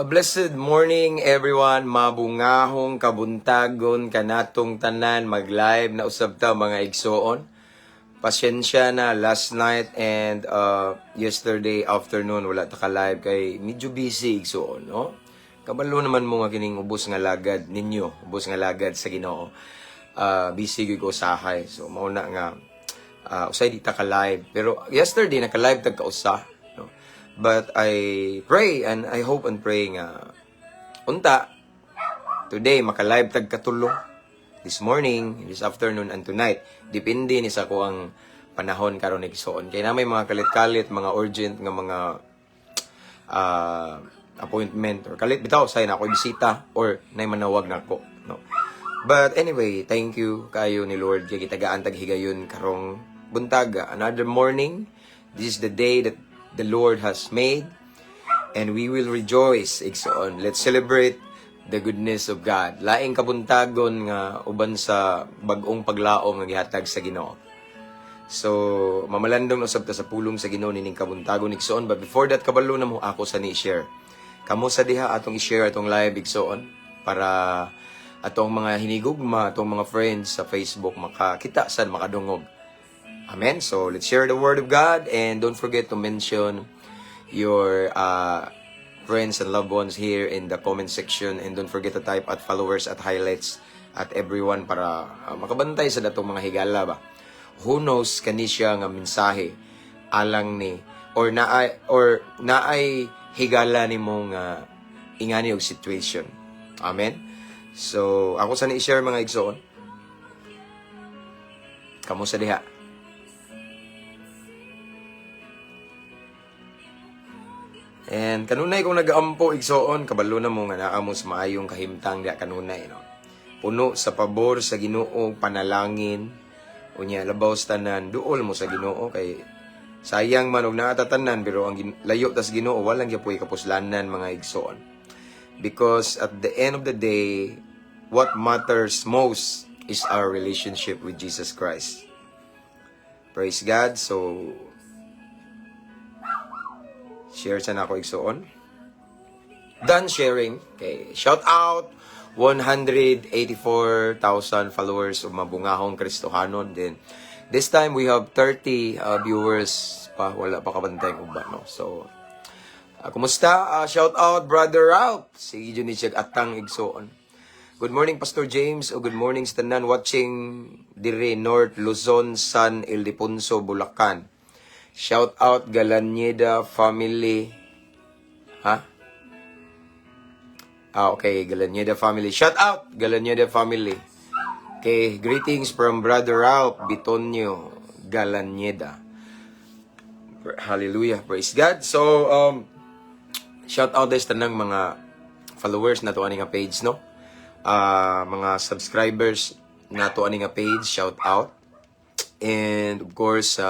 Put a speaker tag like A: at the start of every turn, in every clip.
A: A blessed morning, everyone. Mabungahong kabuntagon kanatong tanan. Mag-live na usab ta, mga igsoon. Pasensya na, last night and yesterday afternoon wala ta ka live kay medyo busy, igsoon, no? Kabalo naman mo nga kining ubos nga lagad ninyo, ubos nga lagad sa Ginoo. Busy gyud ko usahay. So mao na nga usay di ta ka live. Pero yesterday naka-live tag kausa, no? But I pray and I hope and pray nga unta today maka-live tag katulo, this morning, this afternoon and tonight. Depende ni sa kuang panahon karon, igsoon. Kay na may mga kalit-kalit, mga urgent nga mga appointment or kalit bitaw say na ako bisita or nay manawag nako, no? But anyway, thank you kayo ni Lord kay gitagaan tag higayon karong buntaga. Another morning. This is the day that the Lord has made and we will rejoice, igsoon. Let's celebrate the goodness of God. Laing kabuntagon nga uban sa bag-ong paglaom nga gihatag sa Ginoo. So, mamalandong usab ta sa pulong sa Ginoo nining kabuntagon, igsoon. But before that, kabalo na mo ako sa ni share. Kamo sa diha atong i-share atong live, igsoon, para atong mga hinigugma, atong mga friends sa Facebook makakita sad, makadungog. Amen. So, let's share the word of God and don't forget to mention your friends and loved ones here in the comment section and don't forget to type @followers, @highlights, @everyone para makabantay sa datong mga higala ba. Who knows, kani siya nga mensahe alang ni or naay higala nimo nga ingani og situation. Amen. So, ako sa ni i-share, mga igsoon. Kamo sa diha. And kanunay kung nagaampo, igsoon, kabalo na mo nga naa mo sa maayong kahimtang diha kanunay, no. Puno sa pabor sa Ginoo, panalangin. Unya labaw sa tanan, duol mo sa Ginoo kay sayang man og naa ta tanan pero ang layo tas Ginoo, walang gyapoy kapuslanan, mga igsoon. Because at the end of the day, what matters most is our relationship with Jesus Christ. Praise God. So, share sa nako, igsoon. Done sharing. Okay. Shout out 184,000 followers of Mabungahong Kristohanon. Then this time we have 30 viewers pa. Wala pa kabantay ang uban, no? So, kumusta? Shout out Brother Ralph. Sige jud ni siya atang, igsoon. Good morning, Pastor James, o good morning sa tanan watching dire North Luzon, San Ildefonso, Bulacan. Shout out Galanyeda family. Ha? Ah, okay, Galanyeda family. Shout out Galanyeda family. Okay, greetings from Brother Ralph Bitonio Galanyeda. Hallelujah. Praise God. So, shout out sa tanang mga followers nato ani nga page, no? Ah, mga subscribers nato ani nga page, shout out. And of course,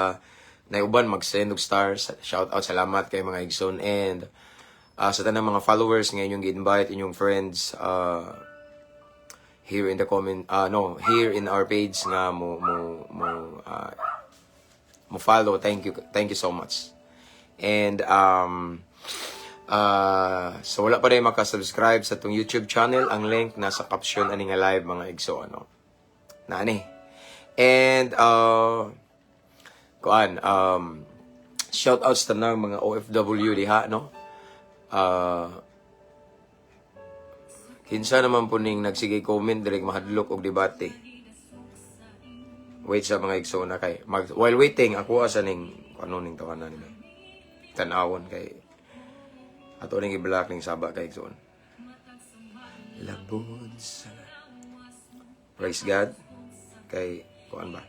A: naiuban mag-send og stars, shout out, salamat kay mga igsoon and sa tanang mga followers nga inyong gi-invite inyong friends here in the comment, no, here in our page nga mo follow. Thank you, thank you so much. And so wala pa rin maka-subscribe sa atong YouTube channel, ang link nasa caption ani nga live, mga igsoon, no? Naani. And kuan, shout out sa tanang mga OFW diha, no? Kinsa naman po ning nagsige comment diri, mahadlok og debate. Wait sa mga igsoon na kay while waiting ako asa ning ano ning tawanan ni tan-awon kay ato ning i-block ning saba kay igsoon. Labod sa Praise God kay kuan ba.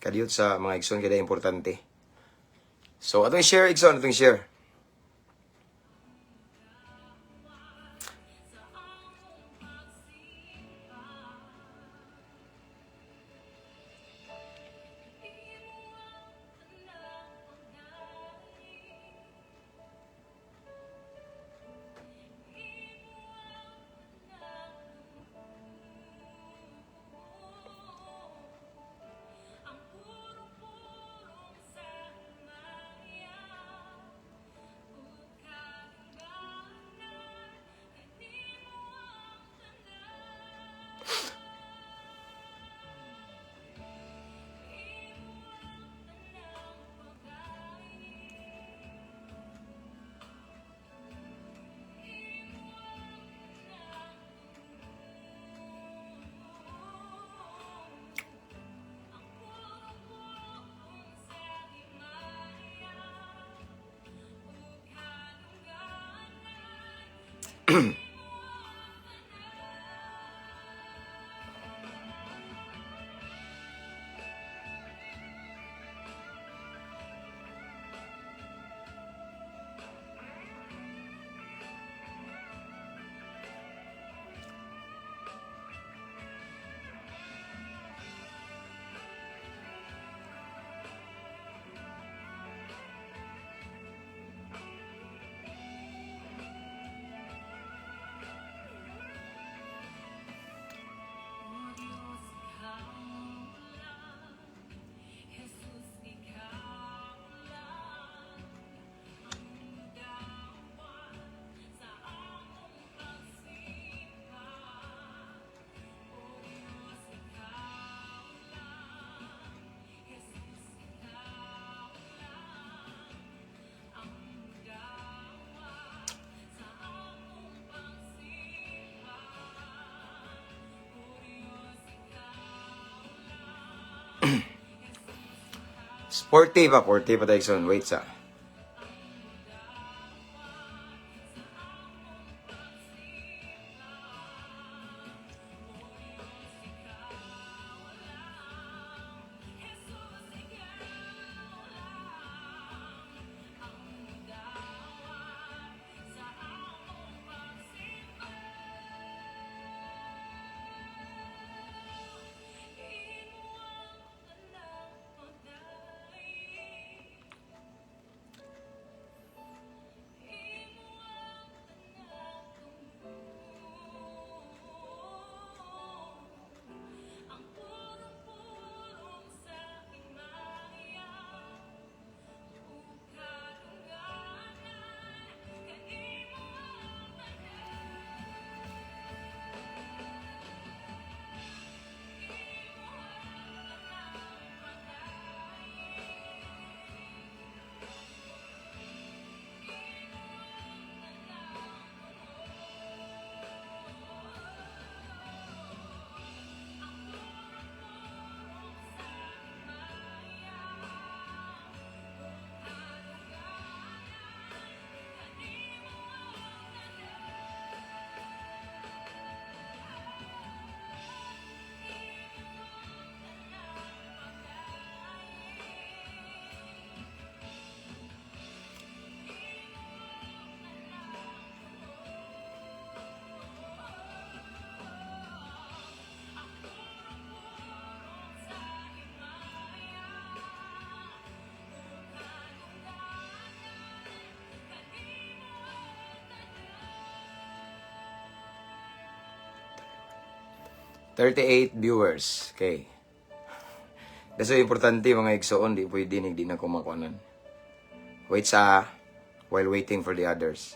A: Kadiyot sa mga igsoon kaya importante. So atong share, igsoon, atong share. 40 pa, 40 pa tayo, igsoon. Wait sa. 38 viewers. Okay. Kasi importante, mga igsoon, di pwede di na kumakuanan. Wait sa while waiting for the others.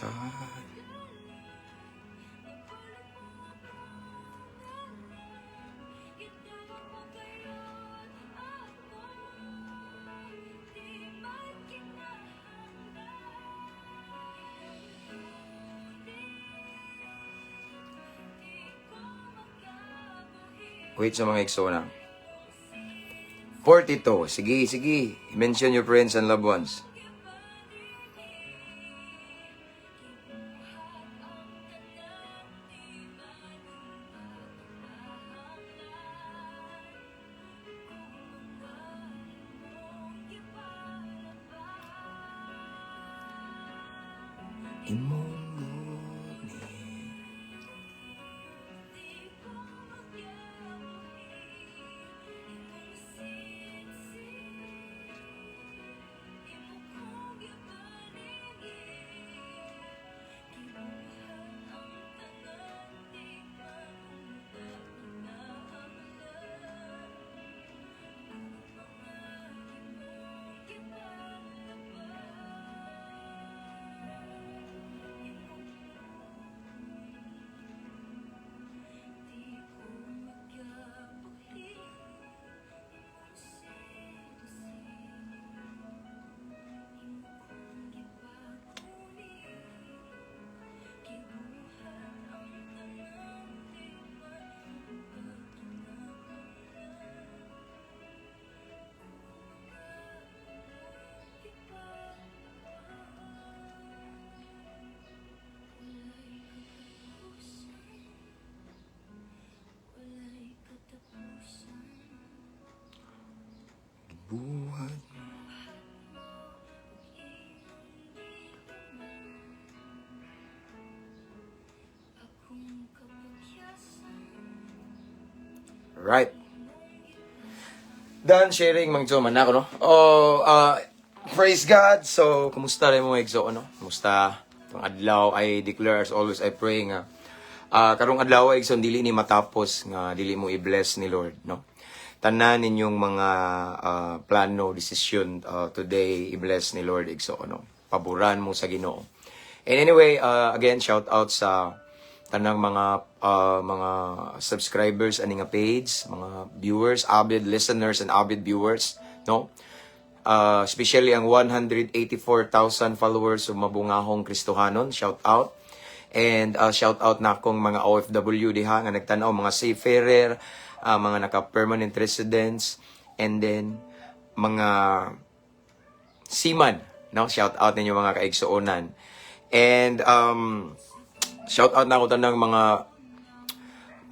A: Katapusan. Wait sa mga igsoon. 42. Sige, sige. Mention your friends and loved ones. Imong guni. Buhat. Right. Done sharing, mga igsoon man ako, no? Oh, praise God. So, kumusta rin mo, igsoon, no? Kumusta? Itong adlaw, I declare as always, I pray nga karong adlaw, igsoon, dili ni matapos nga dili mo i-bless ni Lord, no? Tanan ninyong mga plano, desisyon today, i-bless ni Lord, igsoon, no? Paboran mo sa Ginoo. And anyway, again, shout out sa tanang mga subscribers ani nga page, mga viewers, avid listeners and avid viewers, no? Especially ang 184,000 followers of Mabungahong Kristohanon, shout out. And shout out na akong mga OFW diha nga nagtan-aw, mga seafarer, mga naka-permanent residents, and then mga seaman, no? Shout out ninyo, mga kaigsuonan. And shout out na ako tanang mga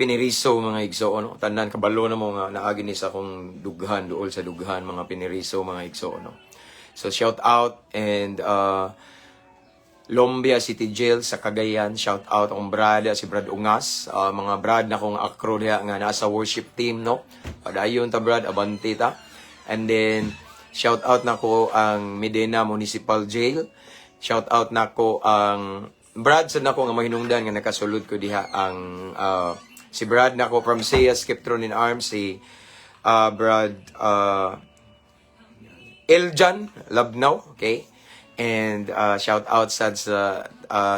A: piniriso, mga igsoon, no? Tanan kabalo na mo nga naagi ni sa akong dughan, duol sa dughan, mga piniriso, mga igsoon, no? So shout out and Lumbia City Jail sa Cagayan. Shout out akong brad, si Brad Ungas. Mga brad na kong akro diha nga nasa worship team, no? Padayon ta, Brad, abante ta. And then shout out nako ang Medina Municipal Jail. Shout out nako ang Brad sa nako nga mahinungdan nga nakasulod ko diha, ang si Brad nako from Sias Kiptron in Arms, si Brad Eljan Labnaw, okay? And shout out sa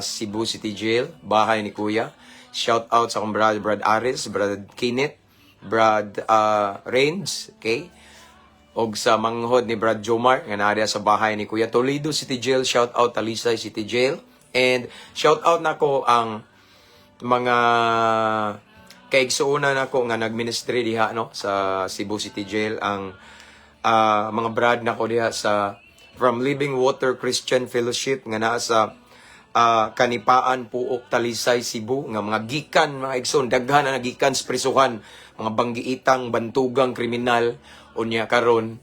A: Cebu City Jail, bahay ni Kuya. Shout out sa akong brad, Brad Aris, Brad Kenneth, Brad Range, okay? Og sa manghod ni Brad Jomar nga naa sa bahay ni Kuya. Toledo City Jail, shout out Talisay City Jail. And shout out nako ang mga kaigsuonan nako nga nagministry diha, no, sa Cebu City Jail, ang mga brad nako diha sa from Living Water Christian Fellowship nga naa sa Kanipaan, Puok, Talisay, Cebu, nga mga gikan, mga igsoon, daghan na nagikan sa prisuhan, mga banggiitang, bantugang kriminal. Unya karon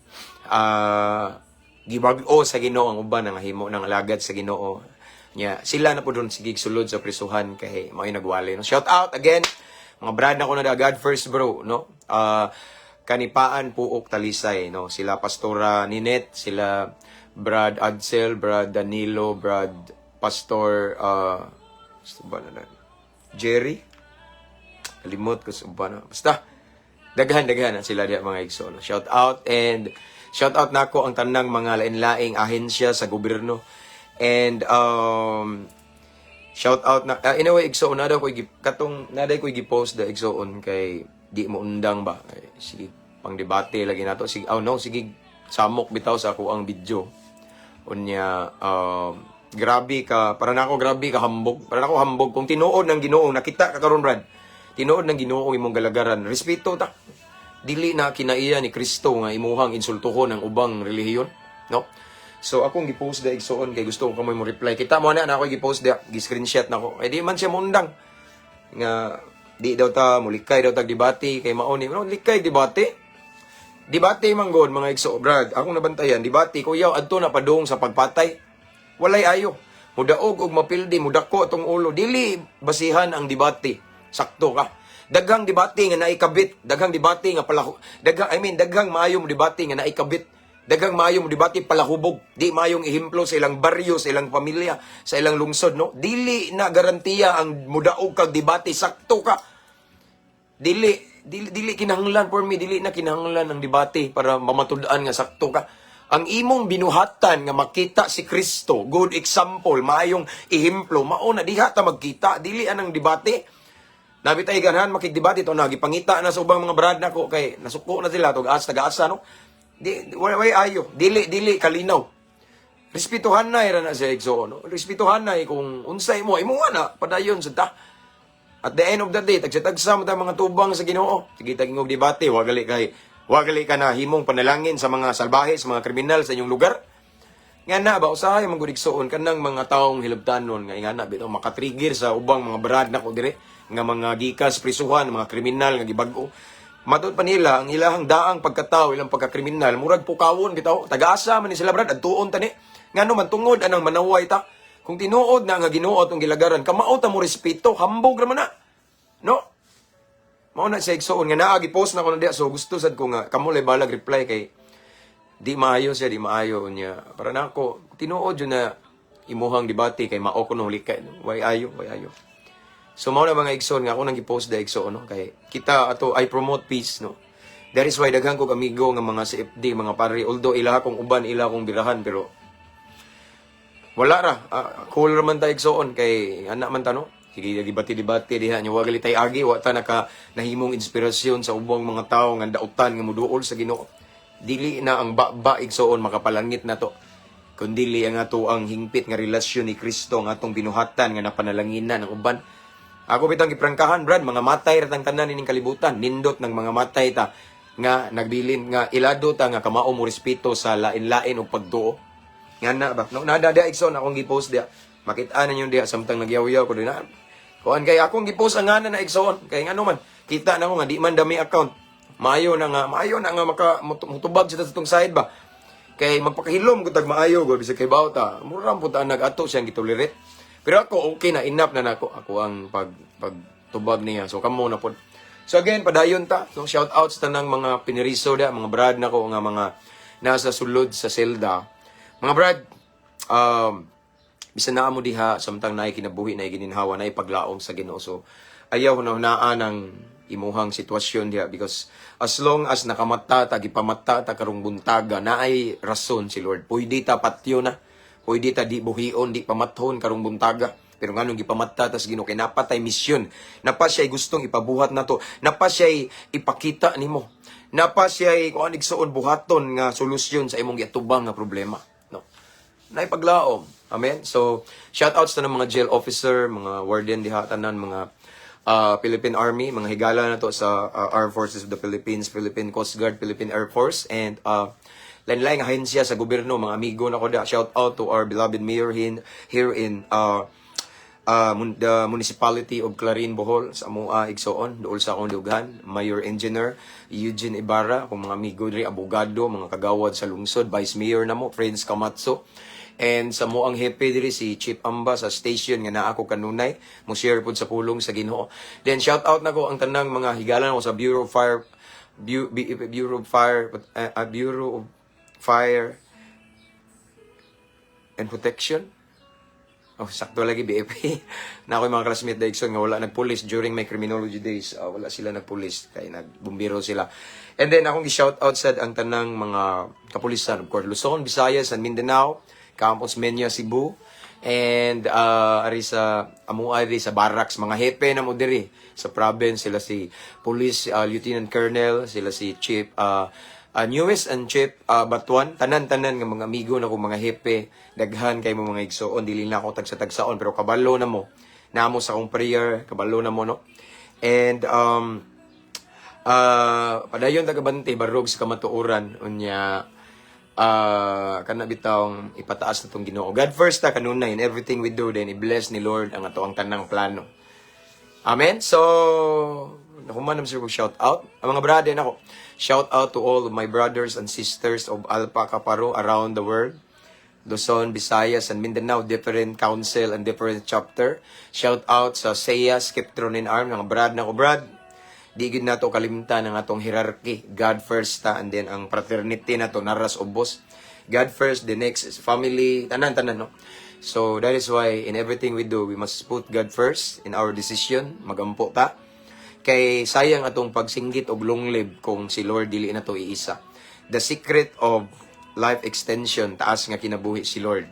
A: gibag-o sa Ginoo ang uban, nga himo ng alagad sa Ginoo. Nya sila na po doon sige sulod sa prisuhan kay mao'y nagwali, no? Shout out again mga brad nako na God first bro, no? Kanipaan, Puok, Talisay, no? Sila Pastora Ninette, sila Brad Adsel, Brad Danilo, Brad Pastor ba na Jerry, kalimot ko sa uban na. Basta daghan daghan na sila diha, mga igsoon. Shout out and shout out nako ang tanang mga lain-laing ahensya sa gobyerno and Shout out na anyway, igsoon, nada ko katong nada ko gi-post da, igsoon, kay di mo undang ba. Ay, sige, pang debate lagi nato. Sige, oh no, sige, samok bitaw sa ako ang video. Unya, grabe ka, para nako grabe ka hambog. Para nako hambog kung tinuod ng Ginoo, nakita ka karon, Brad. Tinuod ng Ginoo imong galagaran. Respeto ta. Dili na kinaiya ni Kristo nga imuhang insultuhon ang ubang relihiyon, no? So akong gi-post da, igsoon, kay gusto ko kamoy mo reply. Kita mo na na ako gi-post da, gi-screenshot nako. Eh di man siya muundang nga di daw ta mulikay daw tag debate kay mao ni, no, likay debate. Debate man god, mga igso, Brad. Akong nabantayan debate kuyaw adto na padung sa pagpatay. Walay ayo. Mudaog og mapildi, mudako atong ulo. Dili basihan ang debate. Sakto ka. Daghang debate nga naikabit, daghang debate nga pala, daghang, I mean, daghang maayo mo debate nga naikabit. Daghang maayo mo debate palahubog. Di maayong ehemplo sa ilang baryo, sa ilang pamilya, sa ilang lungsod, no? Dili na garantiya ang mudaog kag debate, sakto ka. Dili dili dili kinahanglan, for me dili na kinahanglan ang debate para mamatud-an nga sakto ka. Ang imong binuhatan nga makita si Kristo, good example, maayong ehemplo, mao na diha ta magkita, dili anang debate. Nabi tay ganahan makigdebate to na gipangita na sa ubang mga brad nako kay nasuko na sila tog as taga-asa, no. Di way ayo, dili dili kalinaw. Respetuhan na ira na sa igsoon, no? Respetuhan na kung unsay mo imo na padayon sa ta. At the end of the day, tagsa-tagsa mo ta mga tubang sa Ginoo. Sige tagingog debate, wagali ka na himong panalangin sa mga salbahe, sa mga kriminal sa inyong lugar. Nga na ba usahay man gud, igsoon, kanang mga taong hilabtanon nga ingana bitaw makatrigger sa ubang mga brad nako dire nga mga gikas prisuhan, mga kriminal nga gibag-o. Matud pa nila ang ilahang daang pagkatao, ilang pagkakriminal, murag pukawon bitaw. Tagaasa man ni sila, brad, adtuon tani. Ngano man tungod anang manaway ta. Kung tinuod na nga Ginoo atong gilagaran, kamao ta mo respeto, hambog ra man na. No? Mao na siya, igsoon, nga naa gi-post na ko na diya, so gusto sad ko nga kamo lay balag reply kay di maayo siya, di maayo niya. Para nako tinuod jud na imuhang debate kay mao ko nung likay, no? Way ayo, way ayo. So mao na, mga igsoon, nga ako nang gi-post da, igsoon, no, kay kita ato I promote peace, no. That is why daghan kog amigo nga mga CFD, mga pare, although ila akong uban, ila akong birahan, pero wala ra. Ah, cool ra man ta, igsoon, kay anak man ta, no. Sige debate-debate diha nya wa gali tay agi, wa ta naka nahimong inspirasyon sa ubang mga tawo nga dautan nga muduol sa Ginoo. Dili na ang baba, igsoon, makapalangit na to. Kundili ang ato ang hingpit nga relasyon ni Kristo ang atong binuhatan nga napanalanginan ang uban. Ako bitang giprangkahan, Brad, mga matay ra tang tanan ining kalibutan. Nindot ng mga matay ta nga nagbilin nga ilado ta nga kamao mo respeto sa lain-lain og pagtuo. Nga na ba? No, nada dia, igsoon, akong gi-post dia. Makita ninyo diha samtang nagyaw-yaw ko din na. Kuan kay akong gi-post ang ngana na, igsoon. Kay ngano man kita na ko nga di man dami account. Maayo na nga maka mutubag sa tong side ba. Kay magpakahilom ko tag maayo gud bisag kay ta. Mura pud ta nag-ato siyang gitolerate. Pero ako okay na, enough na nako ako ang pag pagtubag niya. So kamo na pod. So again, padayon ta. So shout outs tanang mga piniriso da, mga brad nako nga mga nasa sulod sa selda. Mga brad, bisan naa mo diha samtang naay kinabuhi, naay gininhawa, naay paglaom sa Ginoo. So ayaw na hunaan ang imuhang sitwasyon diha because as long as nakamata ta, gipamata ta karong buntaga, naay rason si Lord. Pwede ta patyo na. Pwede ta di buhion, di pamathon karong buntaga. Pero nganong gipamata tas Ginoo kay napatay misyon. Napa siya'y gustong ipabuhat nato. Napa siya'y ipakita nimo. Napa siya'y kuan, igsuon, buhaton nga solusyon sa imong giatubang nga problema. No. Naipaglaom. Amen. So, shout outs na ng mga jail officer, mga warden diha tanan, mga Philippine Army, mga higala na to sa Armed Forces of the Philippines, Philippine Coast Guard, Philippine Air Force, and lain-laing ahensya sa gobyerno, mga amigo na ko da. Shout out to our beloved mayor here in the municipality of Clarin, Bohol, sa amoa, igsoon, duol sa akong dughan, Mayor Engineer Eugene Ibarra, akong mga amigo diri, abogado, mga kagawad sa lungsod, Vice Mayor namo, Prince Camacho, and sa mo ang hepe diri si Chief Amba sa station nga naa ako kanunay mo share pod sa pulong sa Ginoo. Then shout out nako ang tanang mga higala nako sa Bureau of Fire and Protection. Oh, sakto lagi BFP. Na ako yung mga classmate Dixon nga wala nagpulis during my criminology days. Wala sila nagpulis kay nagbumbiro sila. And then akong gi-shout out sad ang tanang mga kapulisan, of course, Luzon, Visayas and Mindanao, Campus Menya Cebu, And ari sa amuay diri sa barracks, mga hepe na mo diri sa province, sila si Police Lieutenant Colonel, sila si Chief newest and Chief Batuan, tanan-tanan nga mga amigo na ko, mga hepe, daghan kay mo, mga igsoon, dili na ako tagsa-tagsaon pero kabalo na mo. Namo sa akong prayer, kabalo na mo, no. And padayon tagabante barog sa kamatuoran, unya kana bitawng ipataas na tong Ginoo. God first ta kanunay in everything we do, then i-bless ni Lord ang ato ang tanang plano. Amen. So, nakuman naman sir ko shout out. Ang mga brother nako. Shout out to all of my brothers and sisters of Alpha Kaparo around the world. Luzon, Visayas, and Mindanao, different council and different chapter. Shout out sa SEA, Skiptron in Arm, mga brad nako, brad. Di gid nato kalimtan ang atong hierarchy. God first ta, and then ang fraternity nato naras ubos. God first, the next is family, tanan tanan, no. So that is why in everything we do, we must put God first in our decision, magampo ta. Kay sayang atong pagsinggit og long live kung si Lord dili na to iisa. The secret of life extension, taas nga kinabuhi, si Lord.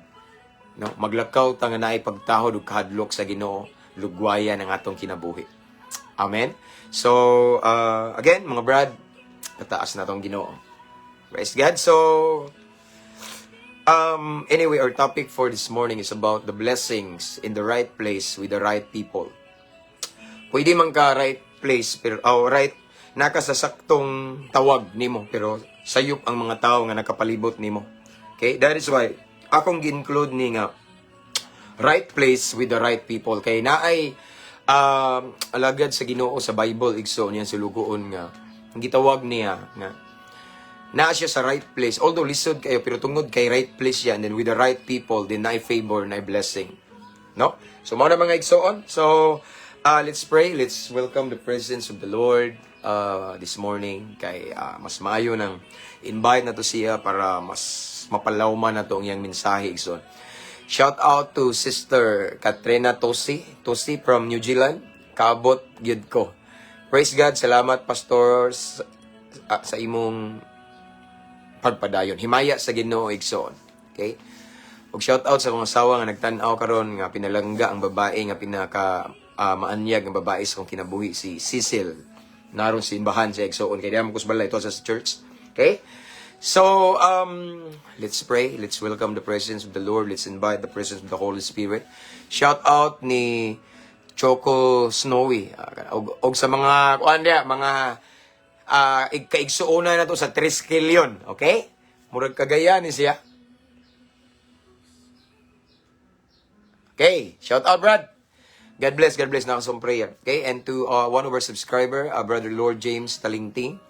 A: No, maglakaw ta nga naay pagtahod ug kahadlok sa Ginoo, lugwayan ang atong kinabuhi. Amen. So, again, mga brad, pataas na tong Ginoo. Praise God. So, anyway, our topic for this morning is about the blessings in the right place with the right people. Pwede man ka right place, pero, oh, right, naka sa saktong tawag nimo, pero sayop ang mga tao nga nakapalibot nimo. Okay? That is why, akong gi-include ni nga, right place with the right people. Kay naay alagad sa Ginoo sa Bible, igsoon, niya sulugoon nga ang gitawag niya nga naa siya sa right place. Although lisod kayo, pero tungod kay right place siya and then with the right people, then naay favor, naay blessing. No? So, mao na, mga igsoon. So, let's pray. Let's welcome the presence of the Lord this morning. Kay mas maayo nang invite na to siya para mas mapalawman na to ang iyang mensahe, igsoon. Shout out to Sister Katrina Tosi, Tosi from New Zealand. Kaabot gyud ko. Praise God. Salamat, Pastor, sa imong pagpadayon. Himaya sa Ginoo, igsoon. Okay? Ug shout out sa akong asawa nga nagtan-aw karon, nga pinalangga ang babae nga pinaka maanyag nga babae sa akong kinabuhi, si Cecil. Naron simbahan sa igsoon kay di man ko sa balay to sa church. Okay? So, let's pray. Let's welcome the presence of the Lord. Let's invite the presence of the Holy Spirit. Shout out ni Choco Snowy. Og sa mga kuan diya, mga kaigsuonan na to sa Triskelion, okay? Murag kagaya ni siya. Okay, shout out, Brad. God bless na some prayer. Okay, and to one of our subscriber, Brother Lord James Talingting.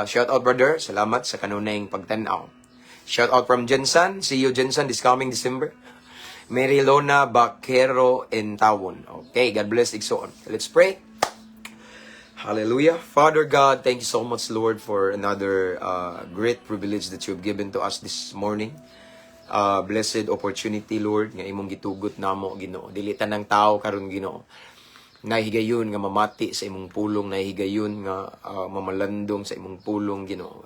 A: Shout out, brother, salamat sa kanunayng pagtanaw. Shout out from Jensen. See you, Jensen, this coming December. Mary Lona Baquero in Tawon. Okay, God bless, igsoon. Let's pray. Hallelujah. Father God, thank you so much, Lord, for another great privilege that you've given to us this morning. Blessed opportunity, Lord, nga imong gitugot namo, Ginoo. Dili tanang tao karon, Ginoo, nahigayon nga mamati sa imong pulong, nahigayon nga mamalandong sa imong pulong, Ginoo.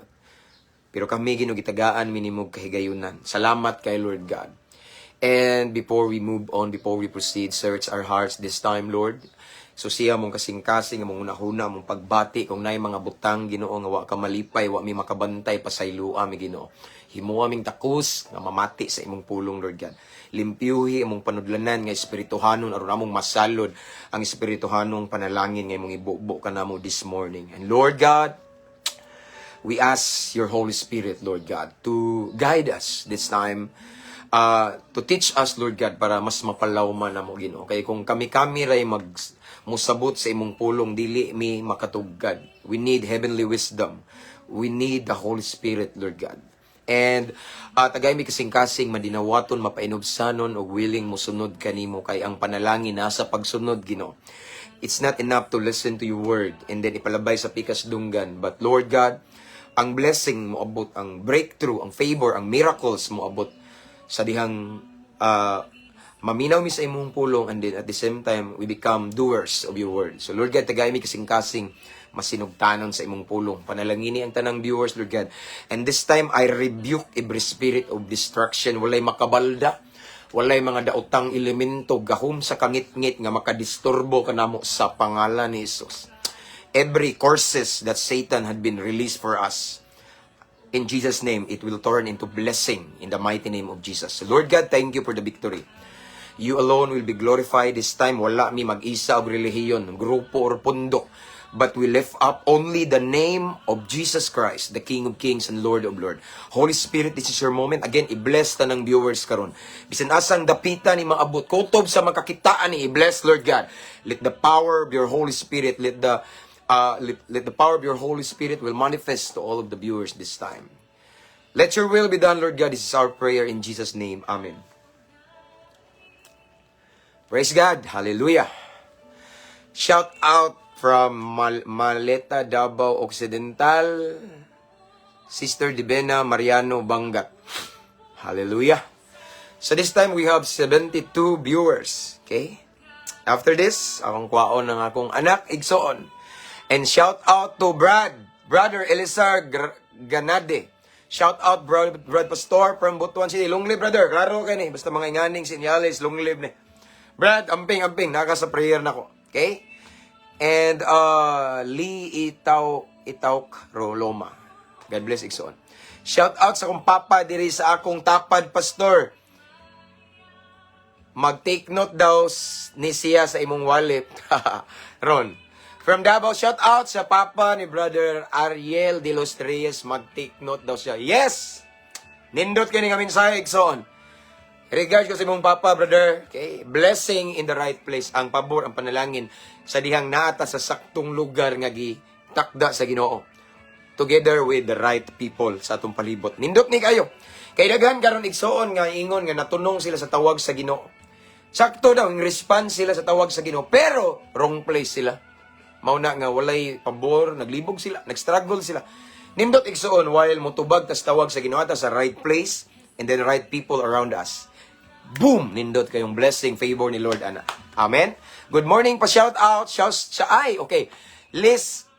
A: Pero kami, Ginoo, gitagaan mi nimo kahigayunan. Salamat kay Lord God. And before we move on, before we proceed, search our hearts this time, Lord. So siya mong kasing-kasing, mong unahuna, mong pagbati, kung naay mga butang, Ginoo, nga wa ka malipay, wa mi makabantay, pasayloa mi, Ginoo. Himoa ming takos nga mamati sa imong pulong, Lord God. Limpyuhi imong panudlanan nga espirituhanon aron among masalod ang espirituhanong panalangin nga imong ibubo kanamo this morning. And Lord God, we ask your Holy Spirit, Lord God, to guide us this time, to teach us, Lord God, para mas mapalawman na mo, Ginoo. Kay kung kami-kami ray mag musabot sa imong pulong, dili mi makatugad. We need heavenly wisdom. We need the Holy Spirit, Lord God. And tagay mi kasing-kasing madinawaton, mapainubsanon og willing mosunod kanimo kay ang panalangin nasa pagsunod, Ginoo. It's not enough to listen to your word and then ipalabay sa pikas dunggan. But Lord God, ang blessing moabot, ang breakthrough, ang favor, ang miracles moabot sa dihang maminaw mi sa imong pulong and then at the same time we become doers of your word. So Lord God, tagay mi kasing-kasing masinugtanon sa imong pulong. Panalangini ang tanang viewers, Lord God. And this time I rebuke every spirit of destruction. Walay makabalda. Walay mga daotang elemento, gahom sa kangitngit nga makadisturbo kanamo sa pangalan ni Jesus. Every curses that Satan had been released for us, in Jesus' name, it will turn into blessing in the mighty name of Jesus. Lord God, thank you for the victory. You alone will be glorified this time. Wala mi mag-isa og relihiyon, grupo or pundo. But we lift up only the name of Jesus Christ, the King of Kings and Lord of Lords. Holy Spirit, this is your moment. Again, i-bless tanang viewers karon. Bisan asang dapita ni maabot, kutob sa makakitaan ni i-bless, Lord God. Let the power of your Holy Spirit, let the power of your Holy Spirit will manifest to all of the viewers this time. Let your will be done, Lord God. This is our prayer in Jesus' name. Amen. Praise God. Hallelujah. Shout out from Maleta, Davao Occidental, Sister Divina Mariano Bangat. Hallelujah. So this time we have 72 viewers. Okay? After this, akong kwaon ng akong anak, igsoon. And shout out to Brad, Brother Elisar Ganade. Shout out Brad, Brad Pastor from Butuan City. Long live, brother. Klaro ka ni. Basta mga inganing sinyales, long live ni. Brad, amping, amping. Naka sa prayer na ko. Okay? And Lee Itaw Itawk Roloma. God bless, igsoon. Shout out sa akong papa diri sa akong tapad, pastor. Mag-take note daw ni siya sa imong wallet. Ron. From Davao, shout out sa papa ni Brother Ariel de los Reyes. Mag-take note daw siya. Yes! Nindot kini nga mensahe, igsoon. Regards ko sa imong papa, brother. Okay? Blessing in the right place. Ang pabor, ang panalangin sa dihang naata sa saktong lugar nga gitakda sa Ginoo. Together with the right people sa atong palibot. Nindot ni kayo. Kay daghan karon, igsoon, nga ingon nga natunong sila sa tawag sa Ginoo. Sakto daw ang response sila sa tawag sa Ginoo, pero wrong place sila. Mao na nga walay pabor, naglibog sila, nagstruggle sila. Nindot, igsoon, while motubag tas tawag sa Ginoo ta sa right place and then right people around us. Boom! Nindot kayong blessing, favor ni Lord ana. Amen. Good morning pa, shout out, shout siya ay okay. Liz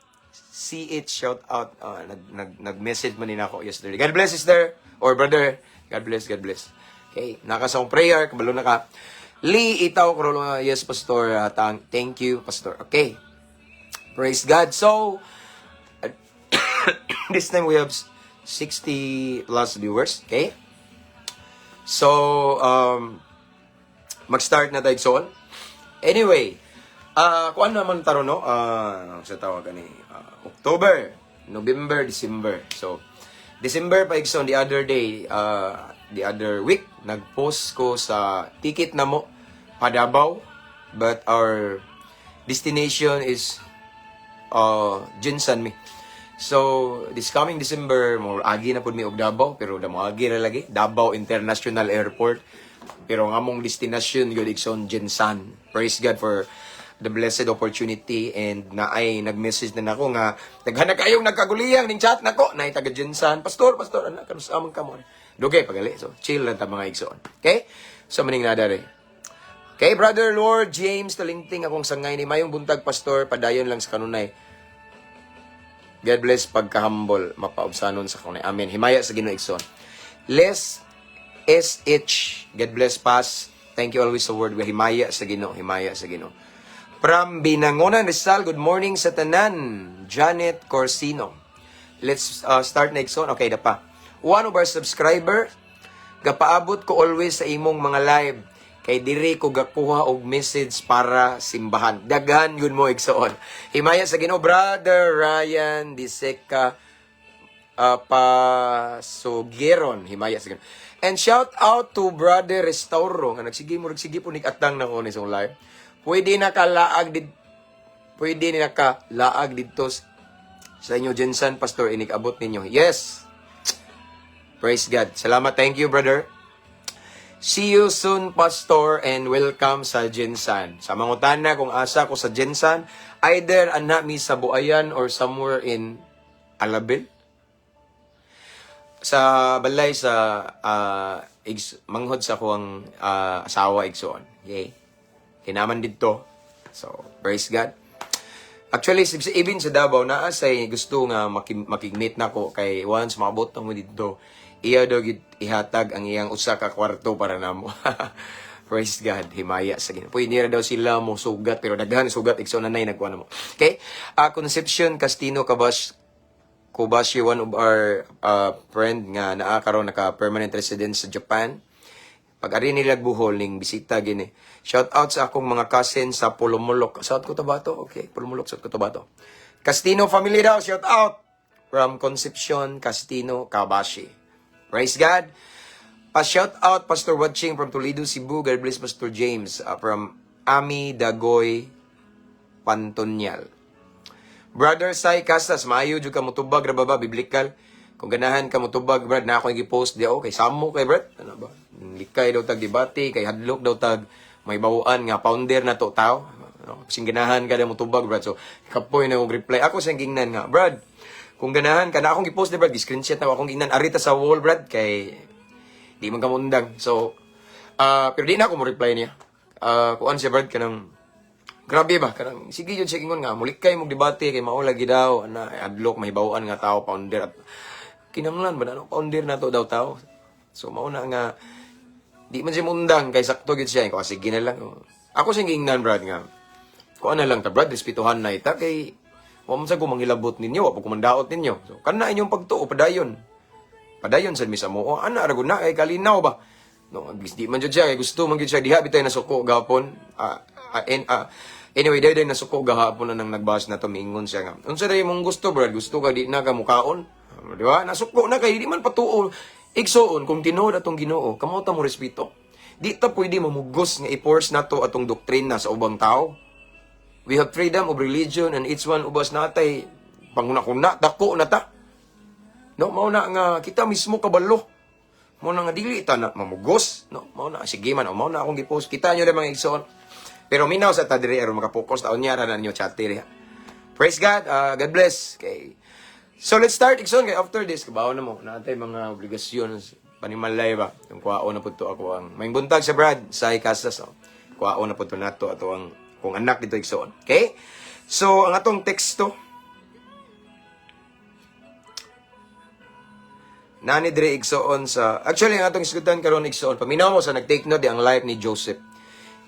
A: CH, shout out. Nag nag nag-message man din ako yesterday. God bless, sister or brother. God bless, God bless. Okay, naka sa akong prayer, kabalo na ka. Lee Itaw Krolo, yes, pastor, thank you, pastor. Okay. Praise God. So, this time we have 60 plus viewers, okay? So, mag-start na tayo, igsoon. Anyway, kuan naman taro, no? Sa tawag ani, October, November, December. So, December pa, igsoon, the other day, the other week, nag-post ko sa ticket na mo, pa-Davao, but our destination is GenSan mi. So, this coming December, mo agi na pud mi og Davao, pero da mo agi ra lagi, Davao International Airport. Pero ang among destination gyud, igsoon, GenSan. Praise God for the blessed opportunity and naay nag-message na nako nga daghan na kayong nagkaguliyang ning chat nako, naay taga GenSan. "Pastor, pastor, anak kanus amang kamo?" Dugay pagali. So, chill lang ta, mga igsoon. Okay? So maning na dere. Okay, Brother Lord James Talingting, akong sangay ni mayong buntag, pastor, padayon lang sa kanunay. God bless pagkahambol, mapaubsanon sa kanunay. Amen. Himaya sa Ginoo, igsoon. Les SH, God bless pas. Thank you always sa word. Himaya sa Ginoo, himaya sa Ginoo. From Binangonan, Rizal, good morning sa tanan. Janet Corsino. Let's start na, igsoon. Okay, dapa. One of our subscriber, "Gapaabot ko always sa imong mga live kay diri ko gakuha og message para simbahan." Daghan yun mo, igsoon. Himaya sa Ginoo, Brother Ryan Diseca Pasugiron. Himaya sa Ginoo. And shout out to Brother Restauro nga nagsige mo nagsige po nig atang na ko ni sa live. Pwede na kalaag didto sa inyo GenSan, pastor, inig abot ninyo. Yes. Praise God. Salamat. Thank you, brother. See you soon, pastor, and welcome sa GenSan. Sa mangutana kung asa ko sa GenSan, either ana mi sa Buayan or somewhere in Alabel. Sa balay sa manghod sa kuang asawa, igsoon. Okay? Kinaman didto. So, praise God. Actually, even sa Davao, naa say gusto nga makig-meet nako kay once maabot na mo didto, iya daw gid ihatag ang iyang usa ka kwarto para namo. Praise God, himaya sa Ginoo. Pwede ra daw sila mo sugat, pero daghan sugat, igsoon, nanay nagkuha na mo. Okay? Concepcion Castino Cabas Kobashi, one of our friend nga naa karon naka permanent resident sa Japan. Pag ari nila Bohol ning bisita gini. Shout out sa akong mga cousin sa Polomolok. South Cotabato? Okay, Polomolok, South Cotabato. Castino family daw, shout out from Concepcion Castino Kabashi. Praise God. Pa shout out, Pastor, watching from Toledo, Cebu. God bless, Pastor James, from Ami Dagoy Pantonyal. Brother Sai Casas, maayo jud ka mutubag ra ba biblical? Kung ganahan ka mutubag, brad, na ako gi-post di okay, samo kay brad. Ano ba? Likay daw tag debate, kay hadlok daw tag may bawaan nga founder na to tao. Ano, sing ganahan ka na mutubag, brad. So, kapoy na akong reply. Ako siyang gingnan nga, "Brad, kung ganahan ka na akong gi-post di, brad, gi-screenshot na ako akong gingnan arita sa wall, brad, kay di man ka mundang." So, pero di na ako mo reply niya. Kuan siya, brad, kanang grabe ba kanang sige yun siya ingon nga mulikay mo debate kay mao lagi daw ana adlok mahibaw-an nga tao founder at kinanglan ba na no founder na to daw tao. So mao na nga di man siya mundang kay sakto gid siya ko, sige na lang. Ako siyang giingnan, brad, nga kuan na lang ta, brad, respetuhan na ita kay wa man sa ko mangilabot ninyo, wa pa ko mandaot ninyo. So kana inyong pagtuo, padayon padayon sad mi sa mo ana ra gud na kay kalinaw ba no. Di man jud siya kay gusto man gyud siya diha bitay nasuko gapon. Anyway, dahil nasuko gahapon na nang nagbas na to, miingon siya nga, "Unsa day mong gusto, brad? Gusto ka di na ka mukaon?" Di ba? Nasuko na kay di man patuo. Igsoon, kung tinuod atong Ginoo, kamo ta mo respeto. Di ta pwede mamugos nga i-force nato atong doktrina sa ubang tao. We have freedom of religion and each one of us natay panguna-kuna, dako na ta. No, mao na nga kita mismo kabalo. Mao na nga dili ta na mamugos, no? Mao na sige man, o mao na akong gipost. Kita nyo na, mga igsoon. Pero minaw sa ta diri aron makapokus taon niya ra na ninyo chat diri. Praise God, God bless. Okay. So let's start, igsoon, kay after this kabaw na mo natay mga obligasyon panimalay ba. Yung kuwaon na pud to ako ang may buntag sa Brad sa Casas, no. Kuwaon na pud to nato ato ang kung anak dito, igsoon. Okay? So ang atong teksto nani dire, igsoon, sa actually ang atong isgutan karon, igsoon, paminaw mo sa nag-take note di ang life ni Joseph.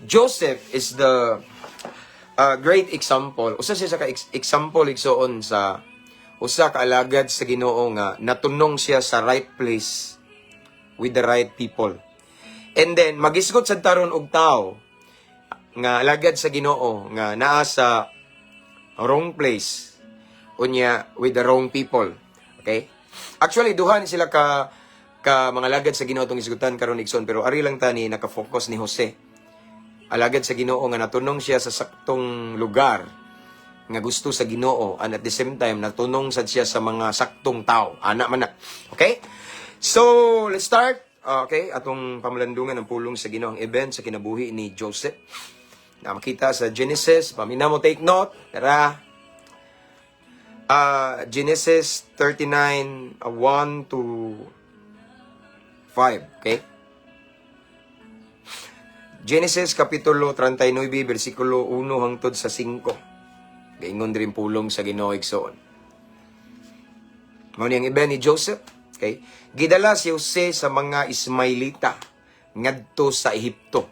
A: Joseph is the great example. Usa siya sa ka example, igsoon, sa usa ka alagad sa Ginoo nga natunong siya sa right place with the right people. And then magisgot sad taron og tao nga alagad sa Ginoo nga naa sa wrong place unya with the wrong people. Okay? Actually, duha ni sila ka mga alagad sa Ginoo tong isgutan karon, igsoon, pero ari lang tani naka-focus ni Jose. Alagad sa Ginoo nga natunong siya sa saktong lugar nga gusto sa Ginoo and at the same time natunong sad siya sa mga saktong tao. Ana man na. Okay? So, let's start. Okay, atong pamalandungan ang pulong sa Ginoo, ang event sa kinabuhi ni Joseph na makita sa Genesis. Paminaw mo, take note. Tara. Genesis 39, 1 to 5. Okay? Genesis Kapitulo 39, versikulo 1 hangtod sa 5. Gaingon din pulong sa Ginoo, igsoon. Mao ni ang event ni Joseph. Okay? Gidala si Jose sa mga Ismailita ngadto sa Ehipto.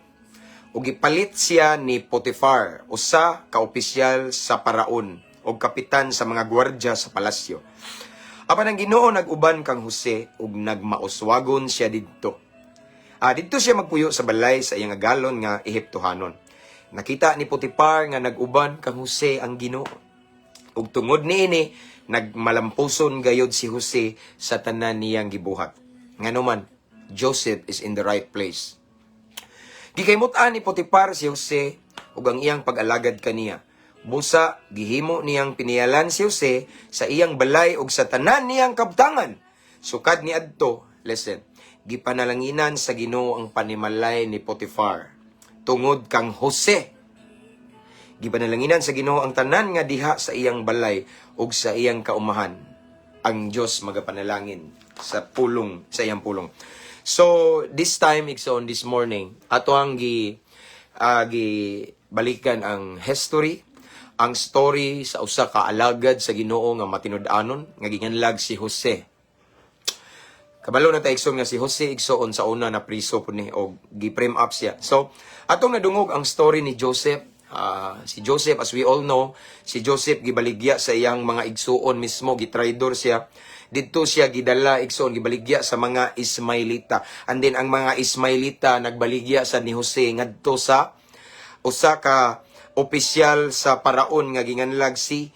A: Ug gipalit siya ni Potifar, usa ka opisyal sa paraon ug kapitan sa mga gwardya sa palasyo. Apan ang Ginoo nag-uban kang Jose ug nagmauswagon siya didto. Didto siya magpuyo sa balay sa iyang agalon nga Ehiptohanon. Nakita ni Potifar nga nag-uban kang Jose ang Ginoo. Ug tungod niini, nagmalampuson gayod si Jose sa tanan niyang gibuhat. Ngano man, Joseph is in the right place. Gikaymutan ni Potifar si Jose ug ang iyang pag-alagad kaniya. Busa gihimo niyang piniyalan si Jose sa iyang balay ug sa tanan niyang kabtangan. Sukad ni adto, listen, gipanalanginan sa Ginoo ang panimalay ni Potifar tungod kang Jose. Gipanalanginan sa Ginoo ang tanan nga diha sa iyang balay ug sa iyang kaumahan. Ang Dios magapanalangin sa pulong, sa iyang pulong. So this time, igsoon, this morning, ato ang gi balikan ang history, Ang story sa usa ka alagad sa Ginoo nga matinud-anon nga ginganlag si Jose. Kabalo na ta, igsoon, nga si Jose, igsoon, sa una na priso pud ni og gi-frame up siya. So, atong nadungog ang story ni Joseph. Si Joseph, as we all know, si Joseph gibaligya sa iyang mga igsuon mismo, gitraidor siya. Didto siya gidala, igsoon, gibaligya sa mga Ismailita. And then ang mga Ismailita nagbaligya sa ni Jose ngadto sa usa ka opisyal sa paraon nga ginganlag si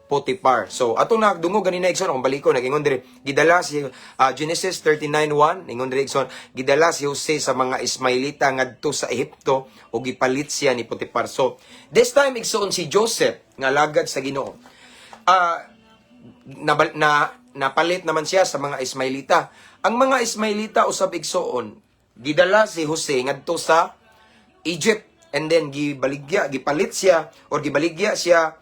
A: Potiphar. So, atong nagdungog ganina, igsoon, akong baliko, nagingon diri, gidala si Genesis 39:1, ingon diri, igsoon, gidala si Jose sa mga Ismailita ngadto sa Ehipto ug gipalit siya ni Potiphar. So, this time, igsoon, si Joseph nga alagad sa Ginoo. Na napalit naman siya sa mga Ismailita. Ang mga Ismailita usab, igsoon, gidala si Jose ngadto sa Egypt and then gibaligya, gipalit siya or gibaligya siya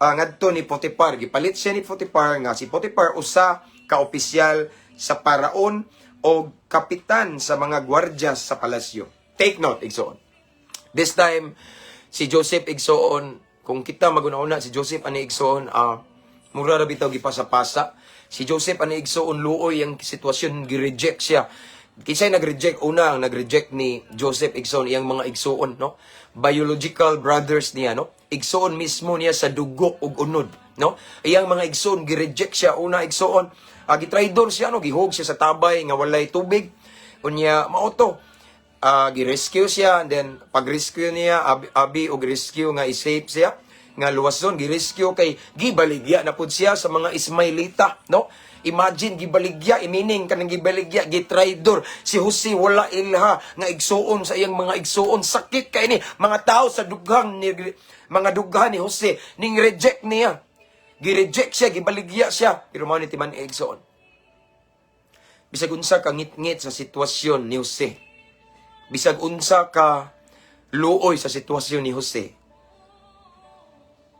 A: ngadto ni Potiphar. Gipalit siya ni Potiphar nga si Potiphar usa ka opisyal sa paraon o kapitan sa mga gwardya sa palasyo. Take note, igsoon. This time, si Joseph, igsoon, kung kita maguna-una, si Joseph ani, igsoon, mura ra bitaw gipasa-pasa. Si Joseph ani, igsoon, luoy ang sitwasyon, gi-reject siya. Kinsay nag-reject? Una ang nag-reject ni Joseph, igsoon, iyang mga igsoon, no? Biological brothers niya, no? Igsoon mismo niya sa dugo ug unod, no? Iyang mga igsoon gi-reject siya una, igsoon. Gitraidor siya, no? Gihog siya sa tabay nga walay tubig. Unya mao to. Gi-rescue siya and then pag-rescue niya abi og rescue nga i-save siya nga luwason, gi-rescue kay gibaligya na pud siya sa mga Ismailita, no? Imagine, gibaligya, meaning kanang gibaligya, gitraidor si Jose, wala ilha nga igsuon sa iyang mga igsuon. Sakit kay ni mga tao sa dughang ni mga dughan ni Jose ning reject niya, gi-reject siya, gibaligya siya, pero mao ni timan igsuon, bisag unsa ka ngit-ngit sa sitwasyon ni Jose, bisag unsa ka luoy sa sitwasyon ni Jose,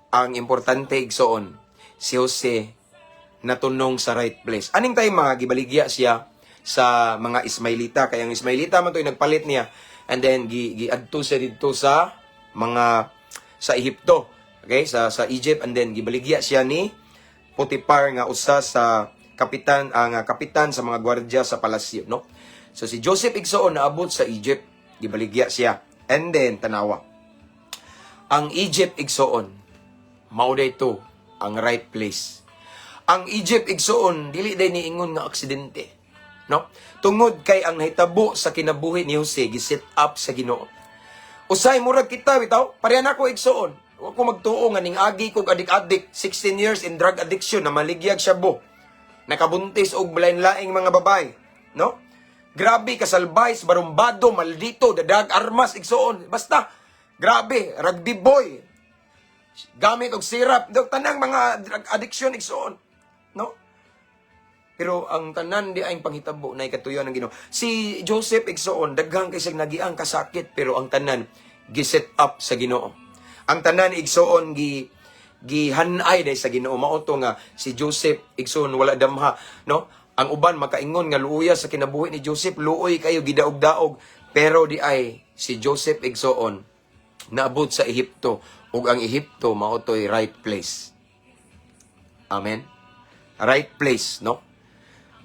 A: ang importante, igsoon, si Jose natunong sa right place. Aning time mga gibaligya siya sa mga Ismailita, kaya ang Ismailita man to'y nagpalit niya and then giadto siya didto sa mga sa Ehipto. Okay, sa Egypt and then gibaligya siya ni Potiphar nga usa sa kapitan, ang kapitan sa mga gwardiya sa palasyo, no? So si Joseph, igsoon, naabot sa Egypt, gibaligya siya. And then tanawa. Ang Egypt, igsoon, mao to ang right place. Ang Egypt, igsoon, dili day niingon nga aksidente. No? Tungod kay ang nahitabo sa kinabuhi ni Jose gi-set up sa Ginoo. Usay murag kita bitaw, pareha nako, igsoon. Wa ko magtuo nga ning agi kog adik-adik, 16 years in drug addiction, na maligyag shabu. Nakabuntis og lain-laing mga babae, no? Grabe kasalbais, barumbado, maldito, dadag armas, igsoon. Basta grabe, rugby boy. Gamit og syrup, dog tanang mga drug addiction, igsoon, no? Pero ang tanan di ay panghitabo na ikatuyo ng Ginoo. Si Joseph, igsoon, daghang kay siyang nagiang kasakit, pero ang tanan gi-set up sa Ginoo. Ang tanan, igsoon, gihanay day sa Ginoo. Mao to nga si Joseph, igsoon, wala damha, no? Ang uban makaingon nga luoya sa kinabuhi ni Joseph, luoy kayo, gidaog-daog, pero di ay si Joseph, igsoon, naabot sa Ehipto ug ang Ehipto mao to'y right place. Amen. Right place, no?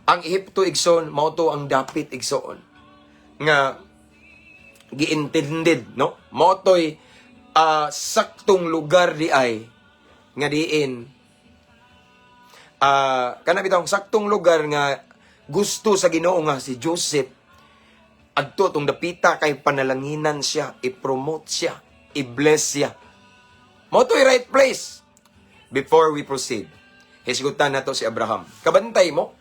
A: Ang Ehipto, igsoon, mao to ang dapit, igsoon, nga gi-intended, no? Mao to'y saktong lugar di ay nga diin kana bitawng saktong lugar nga gusto sa Ginoo nga si Joseph adto tong dapita kay panalanginan siya, i-promote siya, i-bless siya. Mao to'y right place. Before we proceed, hisgutan nato si Abraham. Kabantay mo,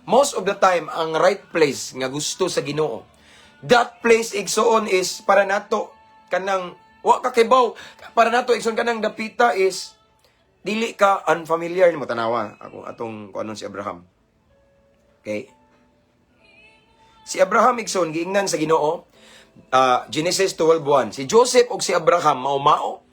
A: most of the time, ang right place nga gusto sa Ginoo, that place, igsoon, is para nato kanang wa ka kibaw, para nato, igsoon, kanang dapita is dili ka unfamiliar nimo. Tanawa ako atong kuanon si Abraham. Okay? Si Abraham, igsoon, giingnan sa Ginoo, Genesis 12:1. Si Joseph ug si Abraham mao-mao.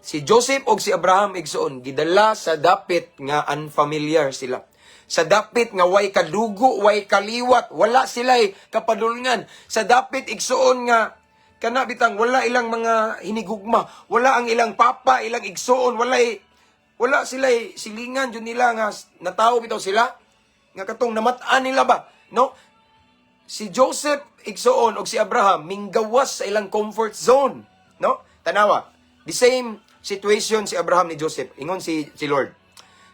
A: Si Joseph ug si Abraham, igsoon, gidala sa dapit nga unfamiliar sila. Sa dapit nga way kadugo, way kaliwat, wala sila'y kapadulngan. Sa dapit, igsoon, nga Kana bitang wala ilang mga hinigugma, wala ang ilang papa, ilang igsoon, wala sila silingan jud nila nga natawo bitaw sila nga katong namat-an nila ba, no? Si Joseph, igsoon, og si Abraham minggawas sa ilang comfort zone, no? Tanawa, the same situation si Abraham ni Joseph. Ingon si Lord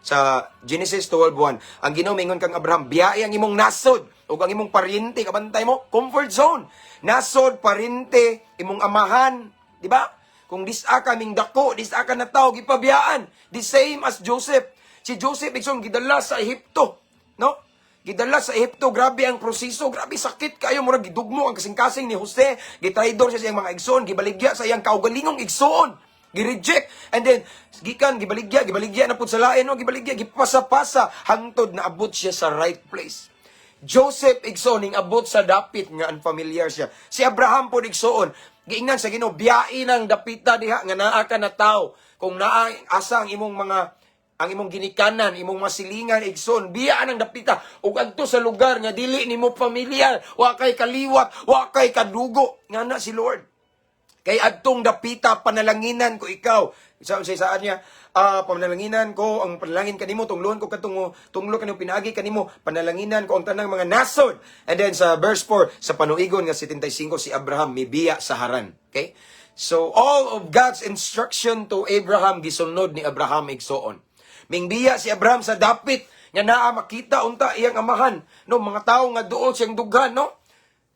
A: sa Genesis 12:1, ang Ginoo mingon kang Abraham, "Biyae ang imong nasod ug ang imong paryente." Kabantay mo, comfort zone. Nasod, paryente, imong amahan, di ba? Kung disa ka ming dako, disa ka na tao, gipabiyaan. The same as Joseph. Si Joseph, igsoon, gidala sa Ehipto, no? Gidala sa Ehipto, grabe ang proseso, grabe sakit kayo, murag gidugmo ang kasing-kasing ni Jose, gitraidor siya sa iyang mga igsoon, gibaligya sa iyang kaugalingong igsoon, gi-reject, and then, gikan, gibaligya, gibaligya na pud sa lain, no? Gibaligya, gipasa-pasa, hangtod na abot siya sa right place. Joseph, igsoon, ning abot sa dapit nga unfamiliar siya. Si Abraham pod, igsoon, giingnan sa Ginoo, "Biyae ng dapita diha nga naa ka na tao. Kung naa asa ang imong mga ang imong ginikanan, imong masilingan, igsoon, biya ang dapita ug adto sa lugar nga dili nimo pamilyar, wa kay kaliwat, wa kay kadugo." Nga na si Lord. "Kay adtong dapita panalanginan ko ikaw." Sa saan niya, "Panalanginan ko ang panalangin kanimo, tungloon ko katong tunglo kanimo pinaagi kanimo, panalanginan ko ang tanang mga nasod." And then sa verse 4, sa panuigon nga 75 si Abraham mibiya sa Haran. Okay? So all of God's instruction to Abraham gisunod ni Abraham, igsoon. Mingbiya si Abraham sa dapit nga naa makita unta iyang amahan, no, mga tawo nga duol siyang dughan, no?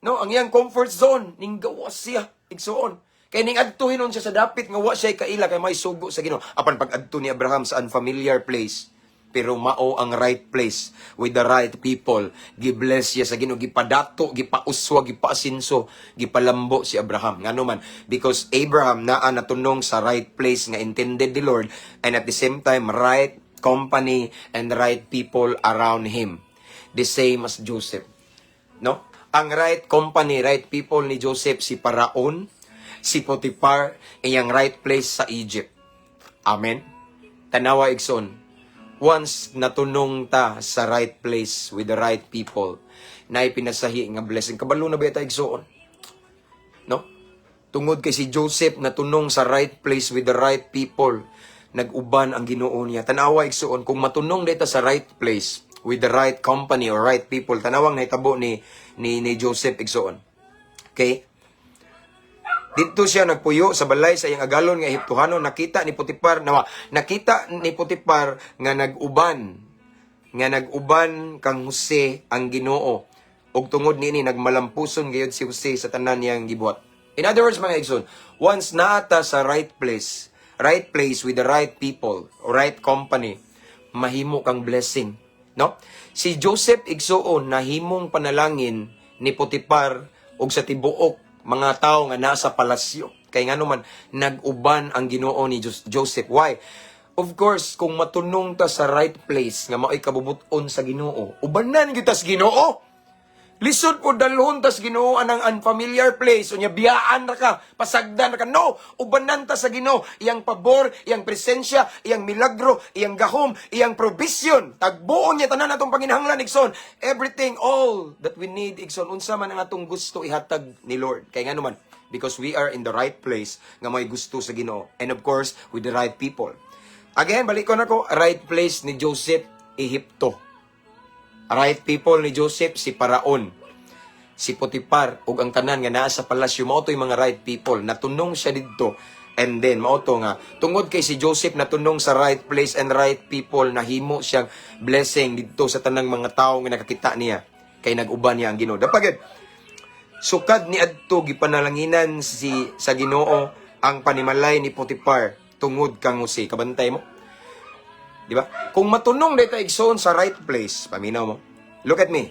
A: No, ang iyang comfort zone ning gawas siya, igsoon. Kay ning adto hinon siya sa dapit nga wa siya kaila kay may sugo sa Ginoo. Apan pag adto ni Abraham sa unfamiliar place, pero mao ang right place with the right people, gibless siya sa Ginoo, gipadato, gipauswa, gipaasinso, gipalambo si Abraham. Ngano man? Because Abraham naa natunong sa right place nga intended the Lord and at the same time right company and right people around him. The same as Joseph. No? Ang right company, right people ni Joseph, si Paraon, si Potiphar, iyang right place sa Egypt. Amen? Tanawa, igsoon. Once natunong ta sa right place with the right people, na ipinasahi nga blessing. Kabalo na ba ita, igsoon? No? Tungod kay si Joseph natunong sa right place with the right people, nag-uban ang Ginoo niya. Tanawa, igsoon, kung matunong dita sa right place with the right company or right people, tanawang nahitabo ni Joseph, igsoon. Okay? Dito siya nagpuyo sa balay sa iyang agalon nga Ehiptohanon. Nakita ni Potiphar nawa, nakita ni Potiphar nga nag-uban kang Jose ang Ginoo ug tungod niini nagmalampuson gayud si Jose sa tanan niyang gibuhat. In other words, mga igsoon, once naata sa right place with the right people, right company, mahimo kang blessing, no? Si Joseph, igsoon, nahimong panalangin ni Potiphar ug sa tibuok mga tao nga nasa palasyo. Kay ngano man, nag-uban ang Ginoo ni Joseph. Why? Of course, kung matunong ta sa right place nga mao'y kabubut-on sa Ginoo, ubanan gyud ta sa Ginoo. Lisod po dalhon tas Ginoo anang unfamiliar place unya biyaan ra ka, pasagdan ra ka. No, ubanan ta sa Ginoo, iyang pabor, iyang presensya, iyang milagro, iyang gahom, iyang provision. Tagbuon niya tanan atong panginahanglan, igsoon. Everything, all that we need, igsoon, unsa man ang atong gusto, ihatag ni Lord. Kay ngano man, because we are in the right place nga may gusto sa Ginoo and of course with the right people. Again, balik ko na ko, right place ni Joseph, Ehipto. Right people ni Joseph, si Paraon, si Potiphar, ug ang tanan nga naa sa palasyo, mao to'y mga right people. Natunong siya didto. And then, mao to nga, tungod kay si Joseph natunong sa right place and right people, nahimo siyang blessing didto sa tanang mga tao nga nakakita niya. Kay nag-uban niya ang Ginoo. Dapagid, sukad ni adto gipanalanginan si sa Ginoo ang panimalay ni Potiphar tungod kang Jose. Kabantay mo? Di ba? Kung matunong data, igsoon, sa right place, paminaw mo. Look at me.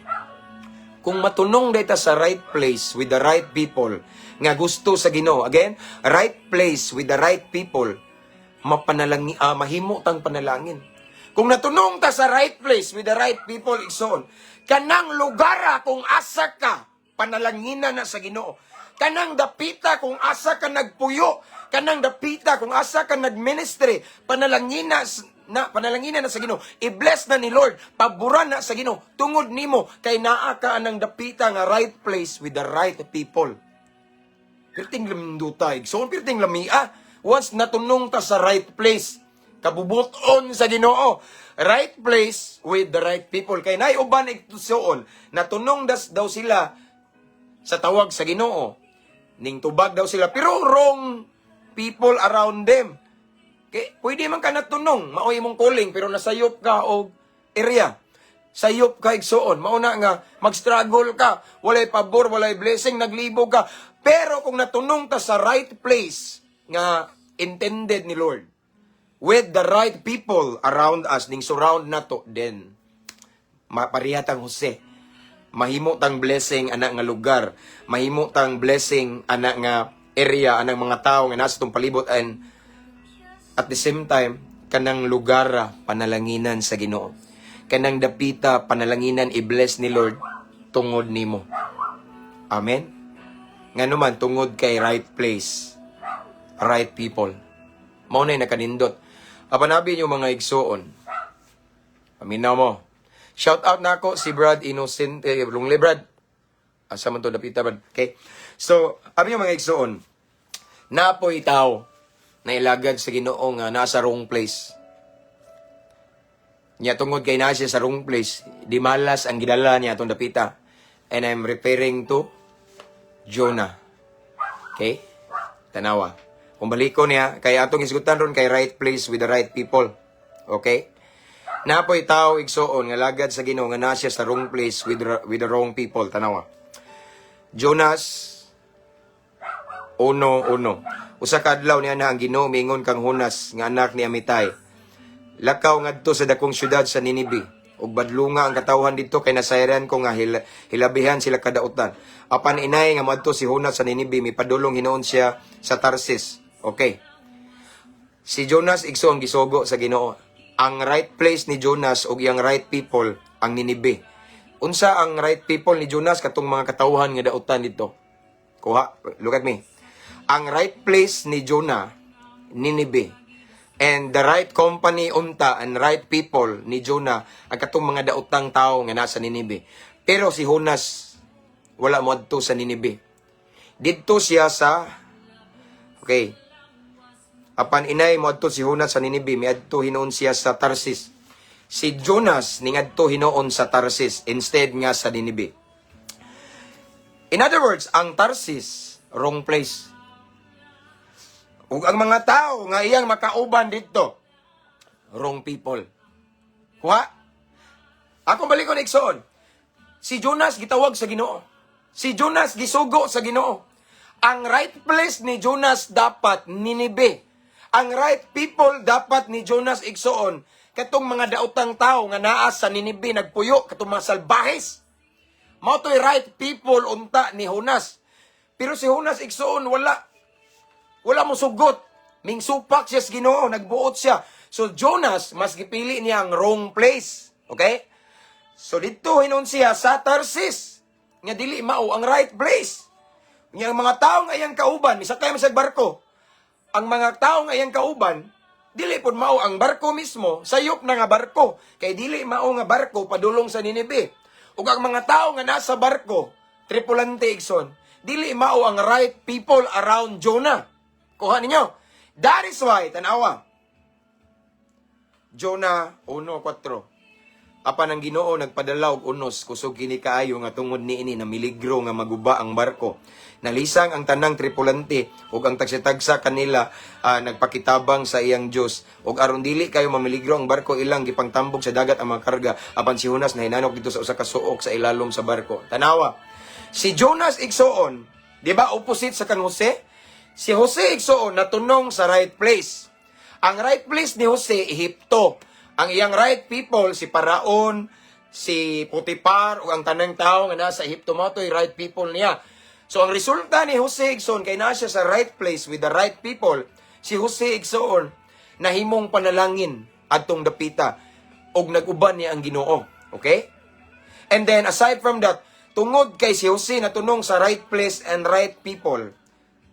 A: Kung matunong data sa right place with the right people nga gusto sa Ginoo, again, right place with the right people, mapanalangi mahimo tang panalangin. Kung natunong ta sa right place with the right people, igsoon, kanang lugar kung asa ka, panalanginan na sa Ginoo. Kanang dapita kung asa ka nagpuyo, kanang dapita kung asa ka nagministry, panalangina na sa Ginoo. I-bless na ni Lord, paboran na sa Ginoo tungod nimo kay naa ka anang dapita nga right place with the right people. Pirting laminduta, igsoon, pirting lamia. Once natunong ta sa right place, kabubuton sa Ginoo. Right place with the right people. Kay naay uban, igsoon, natunong das daw sila sa tawag sa Ginoo. Ning tubag daw sila, pero wrong people around them. Kay pwede man ka natunong, mao imong calling, pero nasayop ka og area. Sayop ka, igsoon, mao na nga mag-struggle ka, walay pabor, walay blessing, naglibog ka. Pero kung natunong ta sa right place nga intended ni Lord, with the right people around us, ning surround nato, then mapareha tang Jose. Mahimo tang blessing ana nga lugar, mahimo tang blessing ana nga area, anang mga tao nga nasa tong palibot, and at the same time kanang lugar panalanginan sa Ginoo. Kanang dapita panalanginan, i-bless ni Lord tungod nimo. Amen. Ngano man, tungod kay right place, right people. Mao na nakanindot. Apan abi niyo, mga igsuon. Paminaw mo. Shout out nako si Brad Innocent eh, Lungle Brad. Asa man to dapita, Brad? Okay. So, abi niyo, mga igsuon. Napoy tao na ilagad sa Ginoo nga nasa wrong place. Nya tungod kay naa siya sa wrong place, di malas ang gidala niya atong dapita. And I'm referring to Jonah. Okay? Tanawa. Kung baliko niya, kay atong isgutan ron kay right place with the right people. Okay? Napoy tao, igsuon, nga lagad sa Ginoo nga naa siya sa wrong place with the wrong people. Tanawa. Jonas 1:1. Usa ka adlaw niya na ang Ginoo miingon kang Jonas nga anak ni Amitay. Lakaw ngadto sa dakong syudad sa Ninibe ug badlunga ang katawhan didto kay nasayran ko nga hilabihan sila kadautan. Apan inay nga moadto si Jonas sa Ninibe, mipadulong hinuon siya sa Tarsis. Okay. Si Jonas, igsoon, gisugo sa Ginoo. Ang right place ni Jonas ug iyang right people ang Ninibe. Unsa ang right people ni Jonas? Katong mga katawhan nga dautan didto. Kuha, look at me. Ang right place ni Jonah, Ninibe. And the right company unta and right people ni Jonah ang katong mga daotang tao nga nasa Ninibe. Pero si Jonas wala moadto sa Ninibe. Didto siya sa. Okay. Apan inay moadto si Jonas sa Ninibe, miadto hinuon siya sa Tarsis. Si Jonas ningadto hinuon sa Tarsis instead nga sa Ninibe. In other words, ang Tarsis, wrong place. Ug ang mga tao nga iyang makauban didto, wrong people. Kuha? Ako balik ko, igsoon. Si Jonas gitawag sa Ginoo. Si Jonas gisugo sa Ginoo. Ang right place ni Jonas dapat Ninibe. Ang right people dapat ni Jonas, igsoon, katong mga daotang tao nga naa sa Ninibe nagpuyo, katong mga salbahes. Mao to'y right people unta ni Jonas. Pero si Jonas, igsoon, wala. Wala mo sugot. Ming supak siya sa Ginoo, nagbuot siya. So Jonas, mas gipili niya ang wrong place. Okay? So didto hinuon siya sa Tarsis. Nga dili mao ang right place. Nga ang mga tao nga iyang kauban, misakay man sa barko. Ang mga tao nga iyang kauban, dili pod mao ang barko mismo, sayop na nga barko. Kay dili mao nga barko padulong sa Ninibe. Ug ang mga tao nga nasa barko, tripulante, igsoon, dili mao ang right people around Jonah. Kuha ninyo. That is why, tanawa. Jonah 1:4. Apan ang Ginoo nagpadala og unos, kusog kini kaayo nga tungod niini namiligro nga maguba ang barko. Nalisang ang tanang tripulante ug ang tagsa-tagsa kanila nagpakitabang sa iyang Dios. Ug aron dili kayo mamiligro ang barko, ilang gipangtambog sa dagat ang mga karga. Apan si Jonas nahinanok didto sa usa ka suok sa ilalom sa barko. Tanawa. Si Jonas, igsoon, di ba opposite sa kang Jose? Si Jose, igsoon, natunong sa right place. Ang right place ni Jose, Ehipto. Ang iyang right people, si Paraon, si Potiphar, ug ang tanang tao nga nasa Ehipto, mao to'y right people niya. So ang resulta ni Jose, igsoon, kay naa siya sa right place with the right people, si Jose, igsoon, nahimong panalangin adtong dapita ug nag-uban niya ang Ginoo. Okay? And then aside from that, tungod kay si Jose natunong sa right place and right people,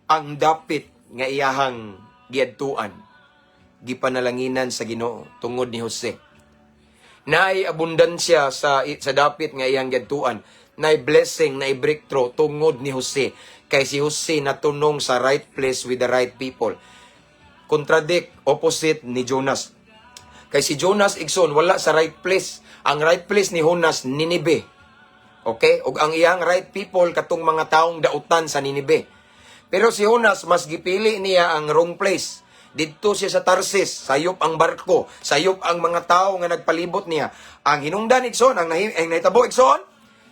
A: ang dapit nga iyahang giadtuan gipanalanginan sa Ginoo tungod ni Jose. Naay abundansya sa dapit nga iyang giadtuan, naay blessing, naay breakthrough tungod ni Jose. Kay si Jose natunong sa right place with the right people. Contradict, opposite ni Jonas. Kay si Jonas, igsoon, wala sa right place. Ang right place ni Jonas, Ninibe. Okay? Ug ang iyang right people, katong mga taong dautan sa Ninibe. Pero si Jonas, mas gipili niya ang wrong place. Didto siya sa Tarsis, sayop ang barko, sayop ang mga tao nga nagpalibot niya. Ang hinungdan, igsoon, ang nahitabo, igsoon,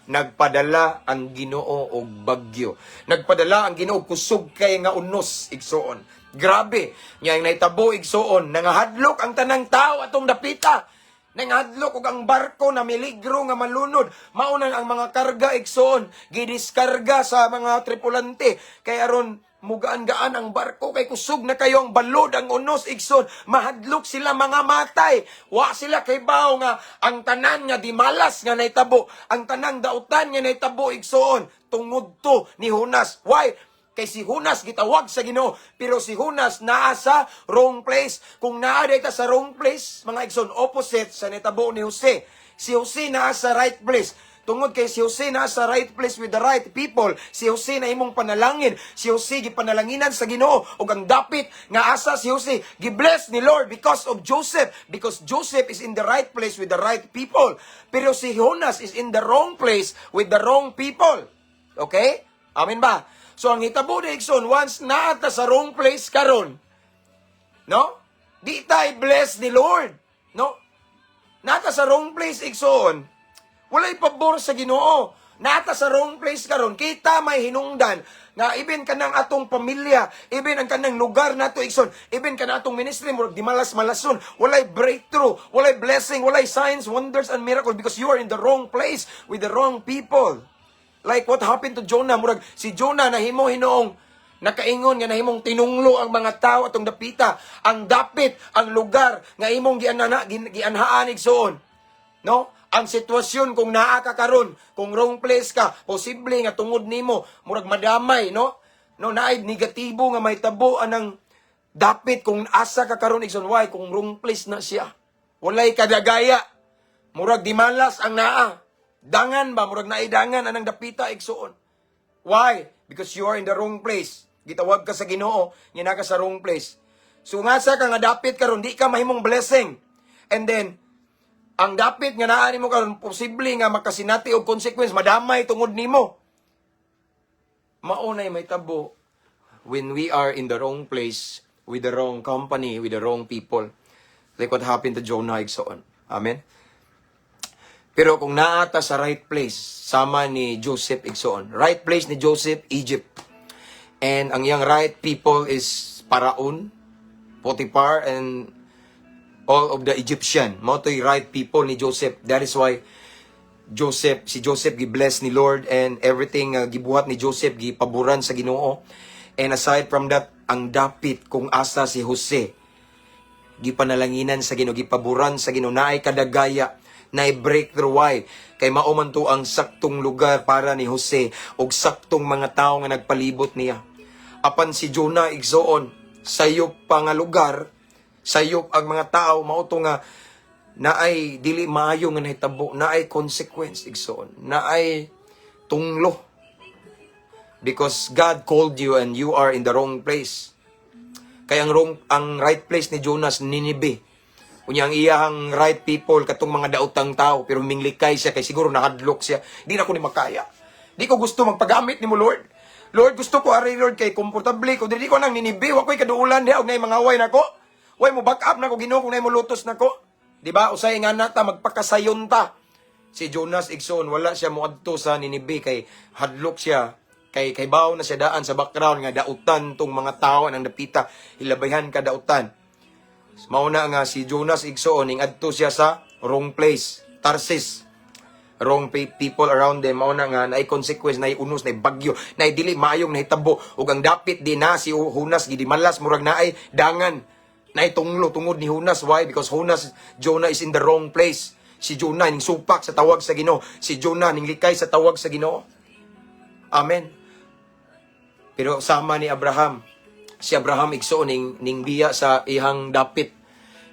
A: nagpadala ang Ginoo og bagyo. Nagpadala ang Ginoo og kusog kay nga unos, igsoon. Grabe, nya ang nahitabo, igsoon, nangahadlok ang tanang tao atong dapita. Nangahadlok og ang barko na miligro nga malunod. Mao nang ang mga karga, igsoon, gidiskarga sa mga tripulante kay aron mugaan-gaan ang barko kay kusog na kayo ang balod, ang unos, igsoon. Mahadlok sila mga matay. Wa sila kay bawo nga ang tanan nga dimalas nga nahitabo, ang tanang dautan nga nahitabo, igsoon, tungod to ni Jonas. Why? Kay si Jonas gitawag sa Ginoo, pero si Jonas naa sa wrong place. Kung naa ta sa wrong place, mga igsoon, opposite sa nitabo ni Jose. Si Jose naa sa right place. Tungod kay si Jose naa sa right place with the right people, si Jose na imong panalangin, si Jose gipanalanginan sa Ginoo ug ang dapit nga asa si Jose gibless ni Lord because of Joseph, because Joseph is in the right place with the right people. Pero si Jonas is in the wrong place with the wrong people. Okay? Amen ba? So ang hitabo ni, igsoon, once naa ta sa wrong place karon, no? Di ta i-bless ni Lord, no? Naa ta sa wrong place, igsoon. Walay pabor sa Ginoo. Naa ta sa wrong place karon, kita may hinungdan nga even kanang atong pamilya, even ang kanang lugar nato, igsoon, even kanang atong ministry murag di malas malason, walay breakthrough, walay blessing, walay signs, wonders and miracles because you are in the wrong place with the wrong people. Like what happened to Jonah, murag si Jonah nahimo hinuong nakaingon nga nahimong tinunglo ang mga tao atong dapita, ang dapit, ang lugar nga imong gianana gianhaan, igsoon. No? Ang sitwasyon kung naa ka karon, kung wrong place ka, posible nga tungod nimo murag madamay, no? No, naay negatibo nga mahitabo anang dapit kung asa ka karon, igsoon. Why? Kung wrong place na siya. Walay kadagaya. Murag di malas ang naa. Dangan ba murag naidangan anang dapita, igsoon. Why? Because you are in the wrong place. Gitawag ka sa Ginoo, nga naa ka sa wrong place. So nga sa ka nga dapit karon, di ka mahimong blessing. And then ang dapit nga naa nimo karon posible nga makasinati og consequence, madamay tungod nimo. Mao nay mahitabo when we are in the wrong place with the wrong company, with the wrong people. Like what happened to Jonah, igsoon. Amen. Pero kung naa ta sa right place, sama ni Joseph, igsoon. Right place ni Joseph, Egypt. And ang iyang right people is Paraon, Potiphar, and all of the Egyptian. Mao to'y right people ni Joseph. That is why Joseph, si Joseph gi-bless ni Lord and everything gibuhat ni Joseph gipaboran sa Ginoo. And aside from that, ang dapit kung asa si Jose, gipanalanginan sa Ginoo, gipaboran sa Ginoo, naay kadagaya, naay breakthrough. Why? Kay mao man to ang saktong lugar para ni Jose ug saktong mga tao nga nagpalibot niya. Apan si Jonah, igsoon, sayop pa nga lugar, sayop ang mga tao, mao to nga naay dili maayo nga nahitabo, naay consequence, igsoon, naay tunglo. Because God called you and you are in the wrong place. Kaya ang right place ni Jonas, Ninibe. Unya ang iyahang right people katong mga daotang tao, pero minglikay siya kay siguro nahadlok siya. Di na ko ni makaya. Di ko gusto magpagamit nimo, Lord. Lord, gusto ko ari, Lord, kay komportable ko. Dili ko nang Ninibe, wa ko'y kaduulan diha og nay mga away nako. Way mo back up nako, Ginoo, kung nay mo lutos nako. Di ba? Usay nga na ta magpakasayon ta. Si Jonas, igsoon, wala siya moadto sa Ninibe kay hadlok siya kay bawo na siya daan sa background nga dautan tong mga tao ng dapita, hilabayhan ka dautan. Mao na nga si Jonas, igsoon, ning adto siya sa wrong place, Tarsis. Wrong people around them, mao na nga naay consequence, naay unos, naay bagyo, naay dili maayong nahitabo ug ang dapit di na si Jonas gidimalas, murag naay dangan, naay tunglo tungod ni Jonas. Why? Because Jonah is in the wrong place. Si Jonah ning supak sa tawag sa Ginoo. Si Jonah ning likay sa tawag sa Ginoo. Amen. Pero sama ni Abraham, si Abraham, igsoon, ning biya sa ihang dapit.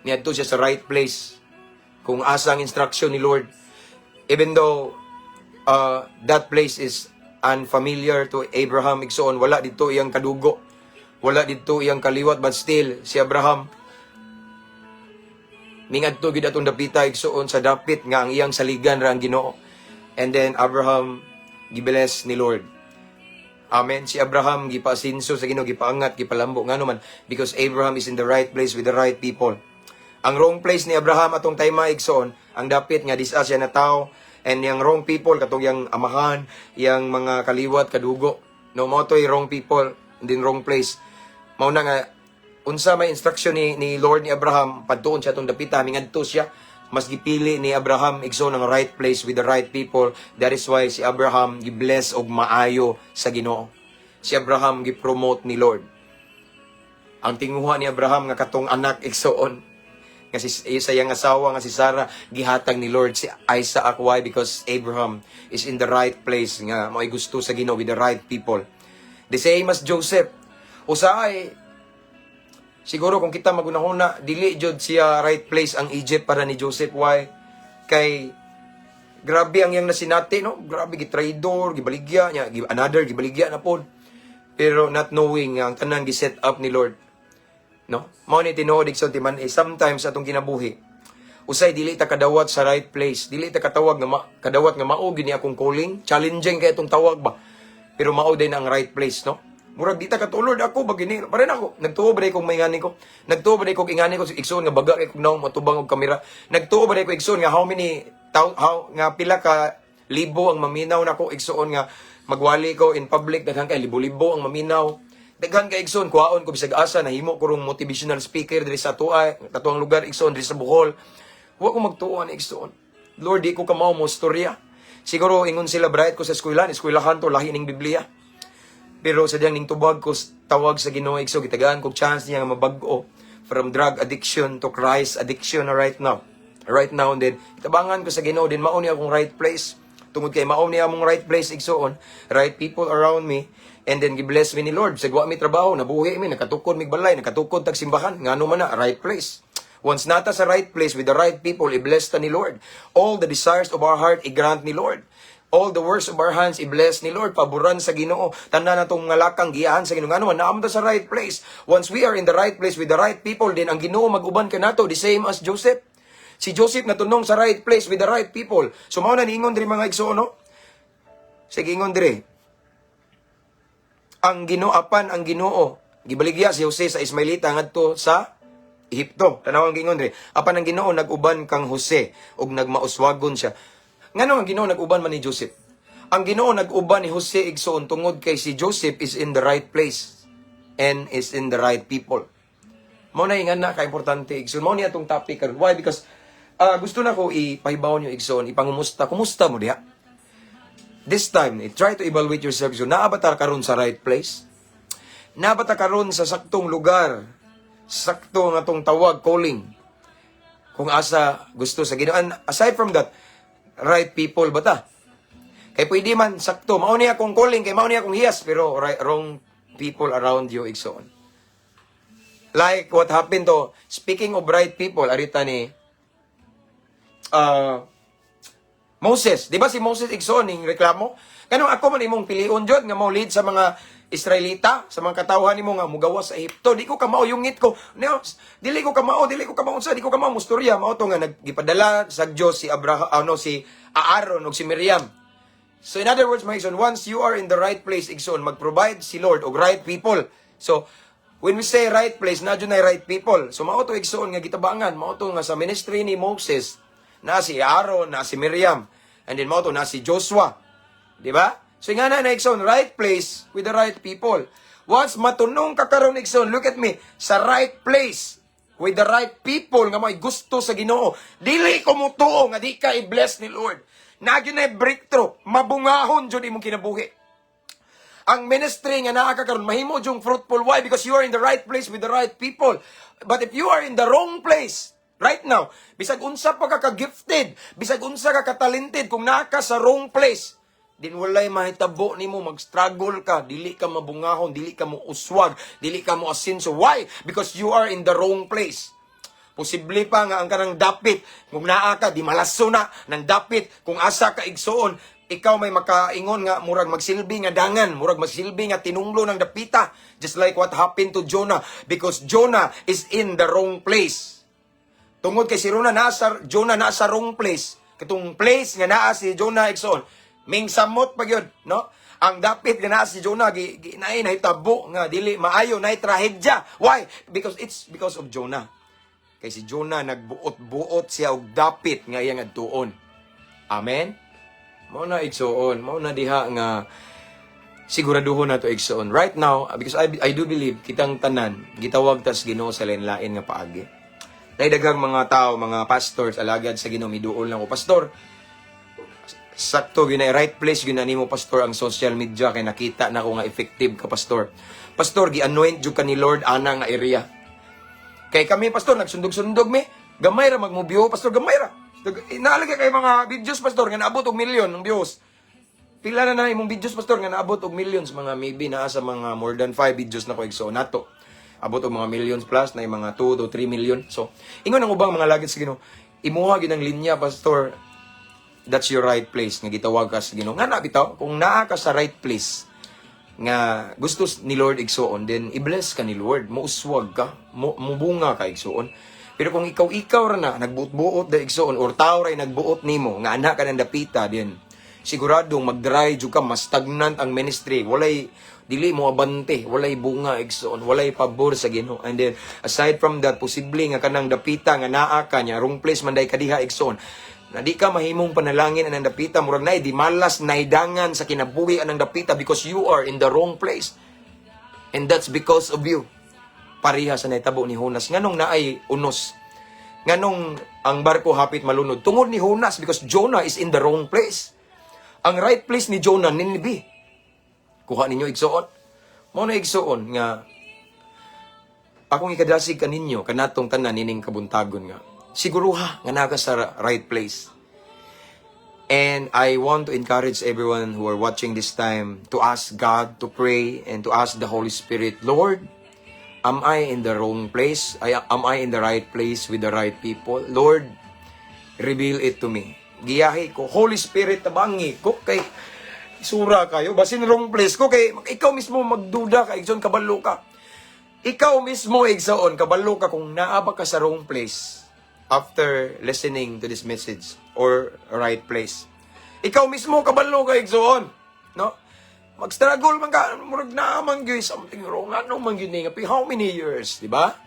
A: Niadto siya sa right place. Kung asa ang instruction ni Lord. Even though that place is Unfamiliar to Abraham, igsoon. Wala didto iyang kadugo. Wala didto iyang kaliwat, but still si Abraham mingadto gid atong dapita, igsoon, sa dapit nga ang iyang saligan ra ang Ginoo. And then Abraham gibless ni Lord. Amen. Si Abraham gipasinso sa Ginoo, gipaangat, gipalambo. Ngano man? Because Abraham is in the right place with the right people. Ang wrong place ni Abraham atong time, igsoon, ang dapit nga disa siya na tao and yang wrong people katong yang amahan, yang mga kaliwat, kadugo. No, mao to'y wrong people and then wrong place. Mao na nga unsa may instruction ni Lord ni Abraham, padtuon siya atong dapita, mingadto siya. Mas gipili ni Abraham, igsoon, ang right place with the right people. That is why si Abraham gi-bless og maayo sa Ginoo. Si Abraham gi-promote ni Lord. Ang tinguha ni Abraham nga katong anak, igsoon, nga si sa iyang asawa nga si Sarah, gihatag ni Lord si Isaac. Why? Because Abraham is in the right place nga mao'y gusto sa Ginoo with the right people. The same as Joseph. Usahay siguro kung kita magunahuna, dili jud siya right place ang Egypt para ni Joseph. Why? Kay grabe ang iyang nasinati, no? Grabe, gitraidor, gibaligya niya, another gibaligya na pod. Pero not knowing nga ang tanan gi-set up ni Lord, no? Mao ni tinuod, igsoon, timan eh, sometimes atong kinabuhi, usay dili ta kadawat sa right place, dili ta katawag nga kadawat nga mao gini akong calling, challenging kay itong tawag ba. Pero mao din ang right place, no? Murag di ta katulod ako ba gini. Pare na ako, nagtuo ba kong may ngani ko? Nagtuo ba kong ingani ko, igsoon, nga baga kay kog naong matubang og kamera? Nagtuo ba ko, igsoon, nga how many how nga pila ka libo ang maminaw nako, igsoon, nga magwali ko in public, daghan kay libo-libo ang maminaw? Daghan kay, igsoon, kuhaon ko bisag asa, nahimo ko rong motivational speaker diri sa atoa, atoang lugar, igsoon, diri sa Bohol. Wa ko magtuo ani, igsoon. Lord, di ko kamao mo storya. Siguro ingon sila bright ko sa eskwelahan, eskwelahan to lahi ning Biblia. Pero sa diyang ning tubag ko tawag sa Ginoo, igsoon, gitagaan kog chance niya nga mabag-o from drug addiction to Christ addiction na right now. Right now and then itabangan ko sa Ginoo din, mao ni akong right place. Tungod kay mao ni among right place, igsoon, right people around me, and then gi-bless me ni Lord. Sa wa mi trabaho, nabuhi mi, nakatukod mig balay, nakatukod tag simbahan, ngano man na right place. Once nata sa right place with the right people, i-bless ta ni Lord. All the desires of our heart, i-grant ni Lord. All the works of our hands, i-bless ni Lord. Paboran sa Ginoo. Tanan natong nga lakang giyahan sa Ginoo. Ngano man, naa man ta sa right place. Once we are in the right place with the right people, then ang Ginoo mag-uban kanato, the same as Joseph. Si Joseph natunong sa right place with the right people. So mao na niingon diri, mga igsoon, no? Sige, ingon diri. Ang Ginoo, apan ang Ginoo gibaligya si Jose sa Ismaelita ngadto sa Ehipto. Tanaw ang giingon diri. Apan ang Ginoo nag-uban kang Jose ug nagmauswagon siya. Ngano ang Ginoo nag-uban man ni Joseph? Ang Ginoo nag-uban ni Jose, igsoon, tungod kay si Joseph is in the right place and is in the right people. Mao na ingan na ka-importante, igsoon. Mao ni atong topic karon. Why? Because gusto na ko ipahibaw niyo, igsoon, ipangumusta. Kumusta mo diha? This time, try to evaluate yourself. So, naa ba ta karon sa right place? Naa ba ta karon sa saktong lugar? Sakto nga atong tawag, calling. Kung asa gusto sa Ginoo. And aside from that, right people ba ta? Kay pwede man sakto, mao ni akong calling, kay mao ni akong hiyas, pero right, wrong people around you, igsoon. Like what happened to, speaking of right people, arita ni Moses. Di ba si Moses, igsoon, ning reklamo? Kanang ako man imong pilion jud nga mo lead sa mga Israelita, sa mga katawhan nimo nga mugawas sa Ehipto. Di ko kamao, yungit ko. No, dili ko kamao, dili ko kamao unsa, di ko kamao mustorya. Mao to nga naggipadala sa Dios si Abraham, ano, si Aaron ug si Miriam. So in other words, mga igsoon, once you are in the right place, igsoon, mag-provide si Lord og right people. So, when we say right place, na na right people. So mao to, igsoon, nga gitabangan, mao to nga sa ministry ni Moses, na si Aaron, na si Miriam, and then mao to na si Joshua. Di ba? So nga na igsoon, right place with the right people. Once matunong ka karon, igsoon, look at me, sa right place with the right people nga may gusto sa Ginoo, dili ko mutuo nga di ka i-bless ni Lord. Na gyud na breakthrough, mabungahon jud imong kinabuhi. Ang ministry nga naa ka karon mahimo jung fruitful. Why? Because you are in the right place with the right people. But if you are in the wrong place right now, bisag unsa pa ka ka-gifted, bisag unsa ka ka-talented, kung naa ka sa wrong place, din walay mahitabo nimo, mag-struggle ka, dili ka mabungahon, dili ka mo uswag, dili ka mo asinso. Why? Because you are in the wrong place. Posible pa nga ang kanang dapit, kung naa ka, di malaso na ng dapit, kung asa ka, igsoon, Ikaw may makaingon nga murag magsilbi nga dangan, murag magsilbi nga tinunglo ng dapita, just like what happened to Jonah, because Jonah is in the wrong place. Tungod kay si Rona nasa Jonah nasa wrong place. Katong place nga naa si Jonah, igsoon, ming samot pa gyud, no? Ang dapit nga naa si Jonah gi, gi naay nahitabo nga dili maayo, naay trahedya. Why? Because it's because of Jonah. Kay si Jonah nagbuot-buot siya og dapit nga iyang adtuon. Amen. Mao na, igsoon, mao na diha nga siguraduhon nato, igsoon. Right now, because I do believe kitang tanan gitawag tas Ginoo sa lain-lain nga paagi. Nay daghang mga tao, mga pastors, alagad sa Ginoo, miduol lang ko, "Pastor, sakto gyud na right place gyud na nimo, pastor, ang social media kay nakita na ko nga effective ka, pastor. Pastor, gi-anoint jud ka ni Lord ana nga area. Kay kami, pastor, nagsundog-sundog mi. Gamay ra magmubyo, pastor, gamay ra. Naalagay kay mga videos, pastor, nga naabot og million ng views. Pila na na imong videos, pastor, nga naabot og millions?" Mga maybe naa sa mga more than 5 videos na ko, igsoon, nato. Abot og mga millions plus na mga 2 to 3 million. So, ingon ang ubang mga alagad sa Ginoo, "Imuha gyud ang linya, pastor. That's your right place nga gitawag ka sa Ginoo." Nga na bitaw, kung naa ka sa right place nga gusto ni Lord, igsoon, then i-bless ka ni Lord, mouswag ka, mo mubunga ka, igsoon. Pero kung ikaw ra na nagbuot-buot da, igsoon, or tao ra nagbuot nimo nga anak ka ng dapita, then siguradong mag-dry jud ka, mas stagnant ang ministry, walay dili mo abante, walay bunga, igsoon, walay pabor sa Ginoo. And then aside from that, posible nga kanang dapita nga naa ka niya, wrong place man day kadiha, igsoon, na di ka mahimong panalangin anang dapita, murag nay di malas naidangan sa kinabuhi anang dapita because you are in the wrong place. And that's because of you. Pareha sa nahitabo ni Jonas. Nganong naay unos? Nganong ang barko hapit malunod? Tungod ni Jonas, because Jonah is in the wrong place. Ang right place ni Jonah, Nineveh. Kuha ninyo, igsoon? Mao na, igsoon, nga akong ikadasig kaninyo kanatong tanan nining kabuntagon nga siguruha nga naa ka sa right place. And I want to encourage everyone who are watching this time to ask God, to pray, and to ask the Holy Spirit, "Lord, am I in the wrong place? Am I in the right place with the right people? Lord, reveal it to me. Giyahi ko. Holy Spirit, tabangi ko kay isura kayo. Basin wrong place ko," kay ikaw mismo magduda ka, igsoon, kabalo ka. Ikaw mismo, igsoon, kabalo ka kung naa ba ka sa wrong place after listening to this message or right place. Ikaw mismo kabalo ka, igsoon. No? Mag-struggle man ka, murag naa man gyud something wrong. Ano man gyud ni nga how many years, di ba?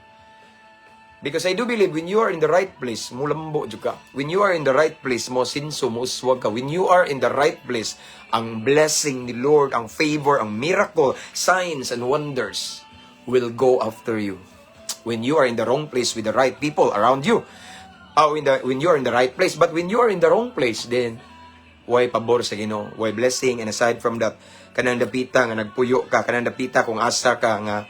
A: Because I do believe when you are in the right place, mulambo jud ka. When you are in the right place, mo sinso, mo uswag ka. When you are in the right place, ang blessing ni Lord, ang favor, ang miracle, signs and wonders will go after you. When you are in the wrong place with the right people around you. Oh, when you are in the right place. But when you are in the wrong place, then way pabor sa Ginoo, way blessing? And aside from that, kanang dapita nga nagpuyo ka, kanang dapita kung asa ka nga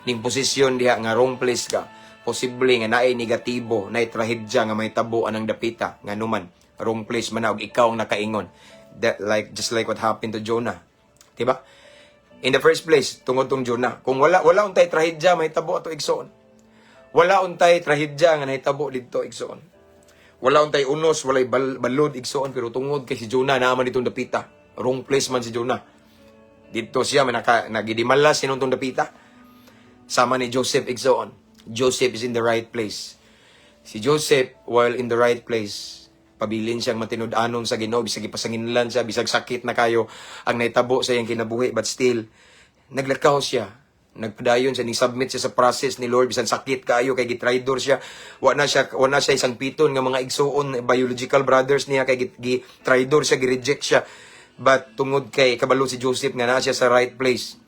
A: ning posisyon diha nga wrong place ka, posible nga naay negatibo, naay trahedya nga may tabo anang dapita nga numan wrong place man na ug ikaw ang nakaingon. That, like just like what happened to Jonah. Diba? In the first place, tungod tong Jonah, kung wala untay trahedya may tabo ato, igsoon. Wala untay trahedya nga nahitabo didto, igsoon. Wala untay unos, walay balod, igsoon, pero tungod kay si Jonah naa man ditong dapita. Wrong place man si Jonah. Didto siya may naka nagidimalas sinuntong dapita. Sama ni Joseph, igsoon. Joseph is in the right place. Si Joseph, while in the right place, pabilin siyang matinud-anon sa Ginoo, bisag ipasanginlan siya, bisag sakit na kayo ang nahitabo sa iyang kinabuhi, but still naglakaw siya. Nagpadayon siya, ni-submit siya sa process ni Lord, bisan sakit kaayo kay gitraidor siya. Wa na siya isang piton nga mga igsuon, biological brothers niya, kay gi traidor siya, gi-reject siya. But tungod kay kabalo si Joseph nga naa siya sa right place,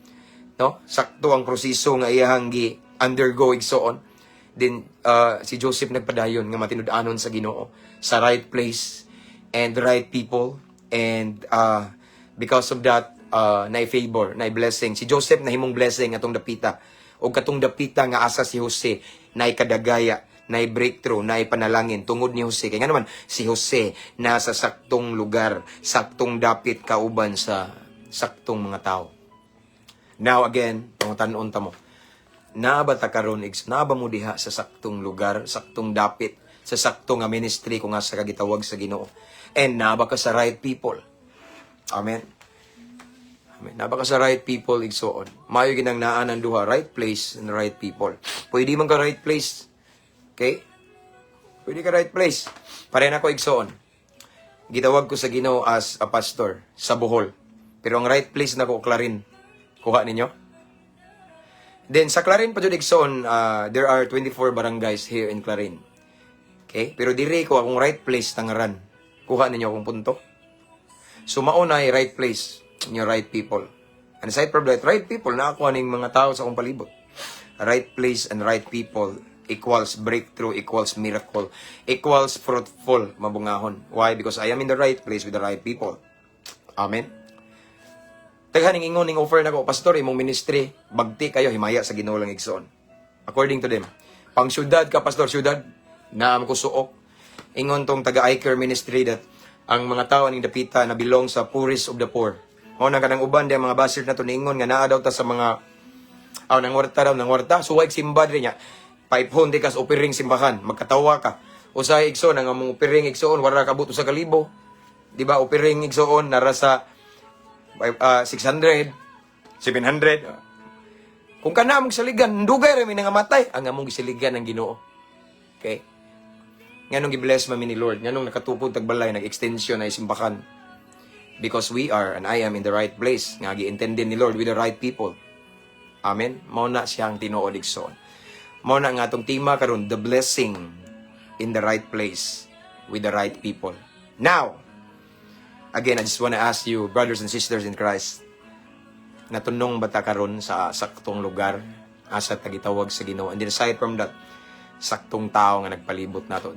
A: no? Sakto ang proseso nga iyahang gi undergo, igsoon. Then si Joseph nagpadayon nga matinud-anon sa Ginoo sa right place and the right people, and because of that, na favor, na blessing. Si Joseph nahimong blessing atong dapita. O katong dapita nga asa si Jose na kadagaya, na breakthrough, na panalangin tungod ni Jose. Kaya nga naman si Jose nasa saktong lugar, saktong dapit, kauban sa saktong mga tao. Now again, pangutan-on ta mo. Naa ba ta karon, naa ba mo diha sa saktong lugar, saktong dapit, sa saktong nga ministry kung asa ka gitawag sa Ginoo? And naa ba ka sa right people? Amen. Amen. Naa ba ka sa right people, igsoon? Maayo ginang naa ng duha, right place and right people. Pwede man ka right place. Okay? Pwede ka right place. Pareha nako, igsoon. Gitawag ko sa Ginoo as a pastor sa Bohol. Pero ang right place nako, Clarin. Kuha ninyo? Then sa Clarin pa jud, igsoon, there are 24 barangays here in Clarin. Okay? Pero diri ko, akong right place, Tangaran. Kuha ninyo akong punto? So mao na ay right place, your right people. And aside from that, right people, nakakuha ning mga tao sa akong palibot. Right place and right people equals breakthrough, equals miracle, equals fruitful, mabungahon. Why? Because I am in the right place with the right people. Amen. Daghan ning ingon ning offer nako, "Pastor, imong ministry, bagti kayo." Himaya sa Ginoo lang, igsoon. According to them. "Pang syudad ka, pastor, syudad. Naam ko suok." Ingon tong taga iCare Ministry that ang mga tao ning dapita na belong sa poorest of the poor. Mao na kanang uban di ang mga basher na to niingon nga naa daw ta sa mga aw nangwarta daw nangwarta suway simba diri niya. Paip-hon di kas offering simbahan, magkatawa ka. Usahay, igsoon, ang among offering, igsoon, wala kabot usa ka libo. Di ba, offering, igsoon, nara sa 600, 700. Kung kana among saligan, dugay ra mi nangamatay. Ang among gisaligan ng Ginoo. Okay? Nganong gi-bless man mi ni Lord, nganong nakatukod tag balay, nag-extension ay simbakan. Because we are and I am in the right place nga gi-intended ni Lord with the right people. Amen. Mao na siyang tinuod, igsoon. Mao na nga atong tema karon, the blessing in the right place with the right people. Now, again, I just want to ask you, brothers and sisters in Christ, natunong ba ta karon sa saktong lugar asa ta gitawag sa Ginoo? And then aside from that, saktong tao nga nagpalibot nato,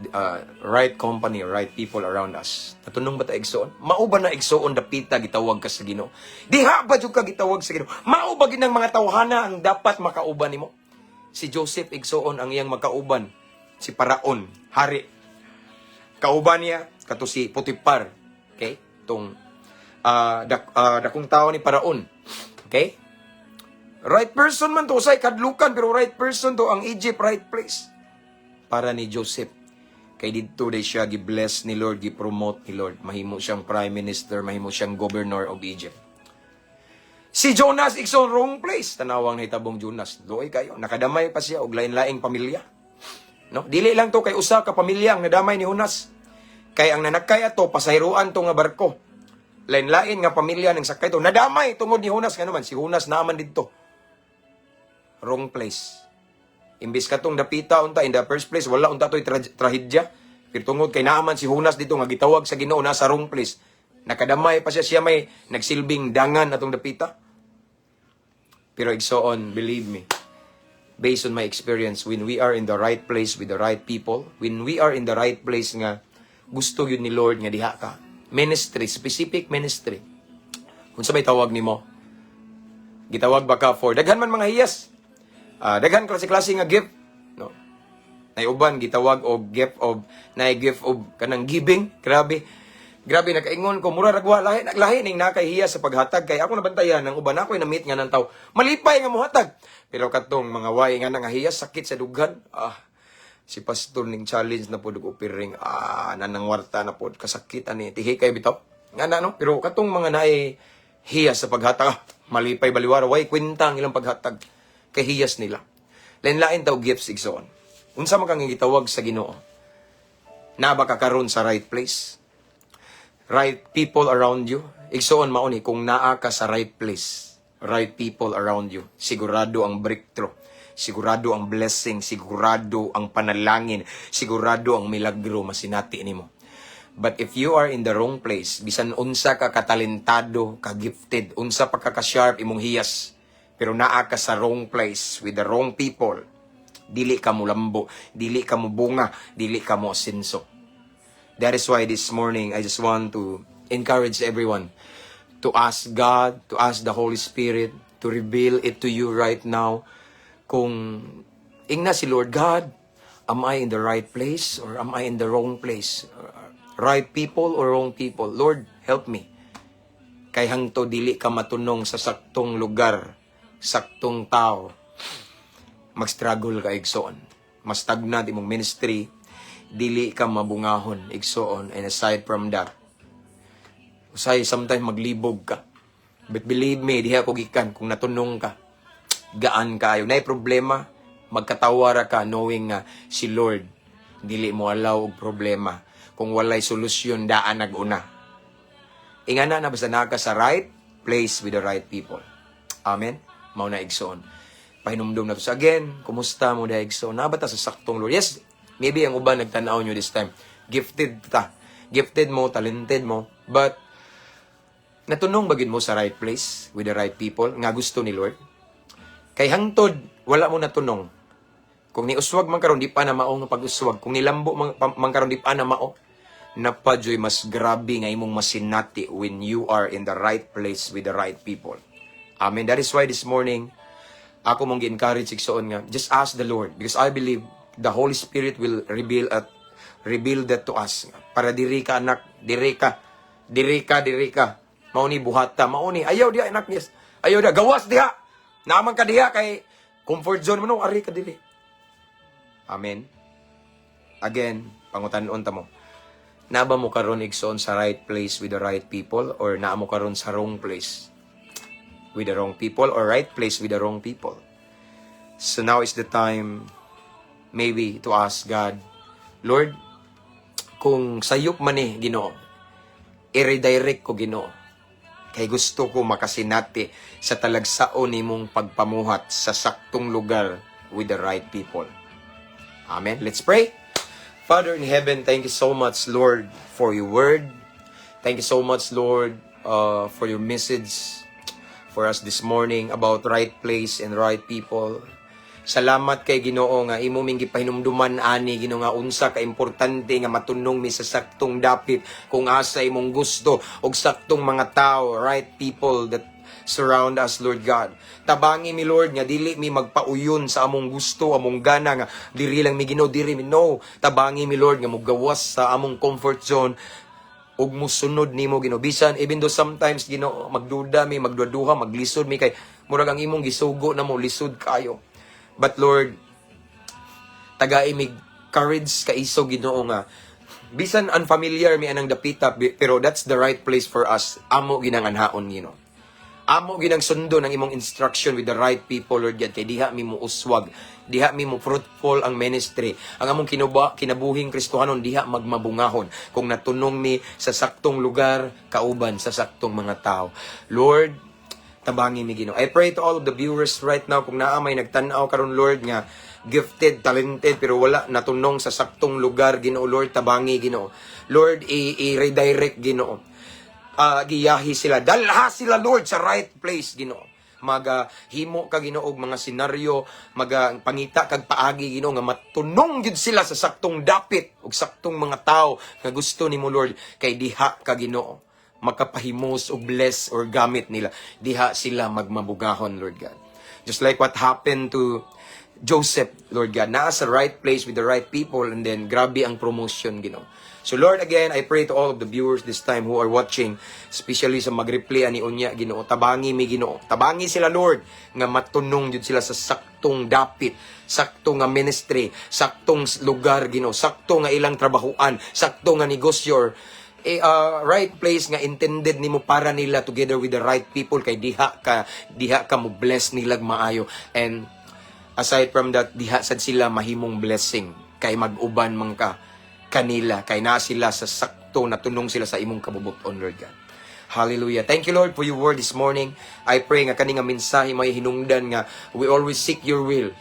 A: right company, right people around us. Natunong ba ta, igsoon? Mao ba na, igsoon, dapita gitawag ka sa Ginoo? Diha ba jud ka gitawag sa Ginoo? Mao ba ginang mga tawhana ang dapat makauban nimo? Si Joseph, igsoon, ang iyang makauban si Paraon, hari. Kauban niya kato si Potiphar. Okay? Tong dakong tao ni Paraon. Okay? Right person man to, usay kadlukan, pero right person to. Ang Egypt, right place para ni Joseph. Kay didto day siya gi-bless ni Lord, gi-promote ni Lord. Mahimo siyang prime minister, mahimo siyang governor of Egypt. Si Jonas, igsoon, wrong place. Tanawang nahitabong Jonas. Luoy kayo. Nakadamay pa siya og lain-laing pamilya. No? Dili lang to kay usa ka pamilya ang nadamay ni Jonas. Kay ang nanakay ato, pasahiruan to nga barko. Lain-lain nga pamilya ng sakay to. Nadamay tungod ni Jonas. Ngano man, si Jonas naaman didto. Wrong place. Imbis katong dapita unta in the first place, wala unta to'y trahedya. Pero tungod kay naaman si Jonas dito nga gitawag sa Ginoo, nasa wrong place. Nakadamay pa siya, siya may nagsilbing dangan atong dapita. Pero igsoon, believe me, based on my experience, when we are in the right place with the right people, when we are in the right place nga gusto yun ni Lord nga diha ka. Ministry, specific ministry. Kung sa may tawag nimo, gitawag ba ka for daghan man mga hiyas? Ah, daghan klase-klase nga gift, no? Nay uban gitawag og gift of, nay gift of kanang giving, grabe. Grabe, nakaingon ko mura ragwa lahi naglahi ning nakahiya sa paghatag kay ako nabantayan ng uban ako na-meet nga ng tao. Malipay nga mohatag. Pero katong mga way nga nangahiya, sakit sa dughan. Ah, si pastor ning challenge na pod og offering, ah, nanangwarta na pod, kasakit ani, tihi kay bitaw. Nga na, no, pero katong mga naay hiyas sa paghatag, ah, malipay baliwara, way kwenta ang ilang paghatag kay hiyas nila. Lain-lain taw gifts, igsoon. Unsa man kang gitawag sa Ginoo? Naa ba ka karon sa right place? Right people around you? Igsoon, mao ni kung naa ka sa right place, right people around you, sigurado ang breakthrough, sigurado ang blessing, sigurado ang panalangin, sigurado ang milagro masinati nimo. But if you are in the wrong place, bisan unsa ka katalentado, ka gifted, unsa pa ka ka-sharp imong hiyas, pero naa ka sa wrong place with the wrong people, dili ka mulambo, dili ka mubunga, dili ka mo asenso. That is why this morning I just want to encourage everyone to ask God, to ask the Holy Spirit to reveal it to you right now. Kung ingna si Lord God, am I in the right place or am I in the wrong place? Right people or wrong people? Lord, help me. Kay hangto dili ka matunong sa saktong lugar, saktong tao, mag-struggle ka, igsoon. Mas stagnant imong ministry, dili ka mabungahon, igsoon. And aside from that, Usay sometimes maglibog ka. But believe me, diha ko gikan kung natunong ka. Gaan kaayo. Nay problema, magkatawa ra ka knowing nga si Lord dili mo allow og problema. Kung walay solusyon, daan nag-una. Ingana na, basta naa ka sa right place with the right people. Amen? Mao na, igsoon. Pahinumdum na to. So again, kumusta mo diha, igsoon? Naa ba ta sa saktong lugar? Yes, maybe ang uban nagtanaw nyo this time. Gifted ta. Gifted mo, talented mo. But natunong ba gyud mo sa right place with the right people nga gusto ni Lord? Kay hangtod wala mo natunong. Kung niuswag man karon, di pa na mao nga pag-uswag. Kung nilambo man karon, di pa na mao. Naa pa juy mas grabe nga imong masinati when you are in the right place with the right people. Amen. That is why this morning ako mong gi-encourage, igsoon, nga just ask the Lord because I believe the Holy Spirit will reveal that to us. Para diri ka, anak, diri ka. Diri ka, diri ka. Mao ni buhata, mao ni ayaw diha, anak, yes. Ayaw diha, gawas diha. Naa man ka diha kay comfort zone mo no, ari ka diri. Amen. Again, pangutan-on ta mo. Naa ba mo karon, igsoon, sa right place with the right people or naa mo karon sa wrong place with the wrong people or right place with the wrong people? So now is the time maybe to ask God, "Lord, kung sayop man ni, Ginoo, i-redirect ko, Ginoo. Kay gusto ko makasinati sa talagsaon nimong pagpamuhat sa saktong lugar with the right people." Amen. Let's pray. Father in heaven, thank you so much, Lord, for your word. Thank you so much, Lord, for your message for us this morning about right place and right people. Salamat kay Ginoo nga imo ming gipahinumduman ani, Ginoo, nga unsa ka importante nga matunong mi sa saktong dapit kung asa imong gusto og saktong mga tao, right people that surround us, Lord God. Tabangi mi, Lord, nga dili mi magpauyon sa among gusto, among gana nga diri lang mi, Ginoo, diri mi. No, tabangi mi, Lord, nga mogawas sa among comfort zone ug musunod nimo, Ginoo, bisan even though sometimes, Ginoo, magduda mi, magduduha, maglisod mi kay murag ang imong gisugo na mo lisod kayo. But Lord, tagai mig courage kaiso, Ginoo, nga bisan unfamiliar mi anang dapita, pero that's the right place for us. Amo ginang anhaon, Ginoo. Amo ginang sundo ng imong instruction with the right people, Lord God, kay diha mi mo uswag, diha mi mo fruitful ang ministry. Ang among kinabuhing Kristohanon diha magmabungahon kung natunong mi sa saktong lugar kauban sa saktong mga tao. Lord, tabangi mi, Ginoo. I pray to all of the viewers right now, kung naa may nagtan-aw karon, Lord, nga gifted, talented, pero wala natunong sa saktong lugar, Ginoo, Lord, tabangi, Ginoo. Lord, i-redirect, Ginoo. Giyahi sila. Dalha sila, Lord, sa right place, Ginoo. Maga himo ka, Ginoo, og mga senaryo, maga pangita kag paagi, Ginoo, nga matunong gyud sila sa saktong dapit ug saktong mga tao nga gusto nimo, Lord, kay diha ka, Ginoo, makapahimos og bless or gamit nila. Diha sila magmabugahon, Lord God. Just like what happened to Joseph, Lord God, naa sa right place with the right people and then grabe ang promotion, Ginoo. So Lord, again, I pray to all of the viewers this time who are watching, especially sa mag-replay ani unya, Ginoo, tabangi mi, Ginoo. Tabangi sila, Lord, nga matunong jud sila sa saktong dapit, sakto nga ministry, saktong lugar, Ginoo, sakto nga ilang trabahuan, sakto nga negosyo, or right place nga intended nimo para nila together with the right people, kay diha ka mo bless nila maayo and aside from that, diha sad sila mahimong blessing kay mag-uban man ka kanila kay naa sila sa sakto, natunong sila sa imong kabubuton, Lord God. Hallelujah. Thank you, Lord, for your word this morning. I pray nga kani nga mensahe may hinungdan nga we always seek your will.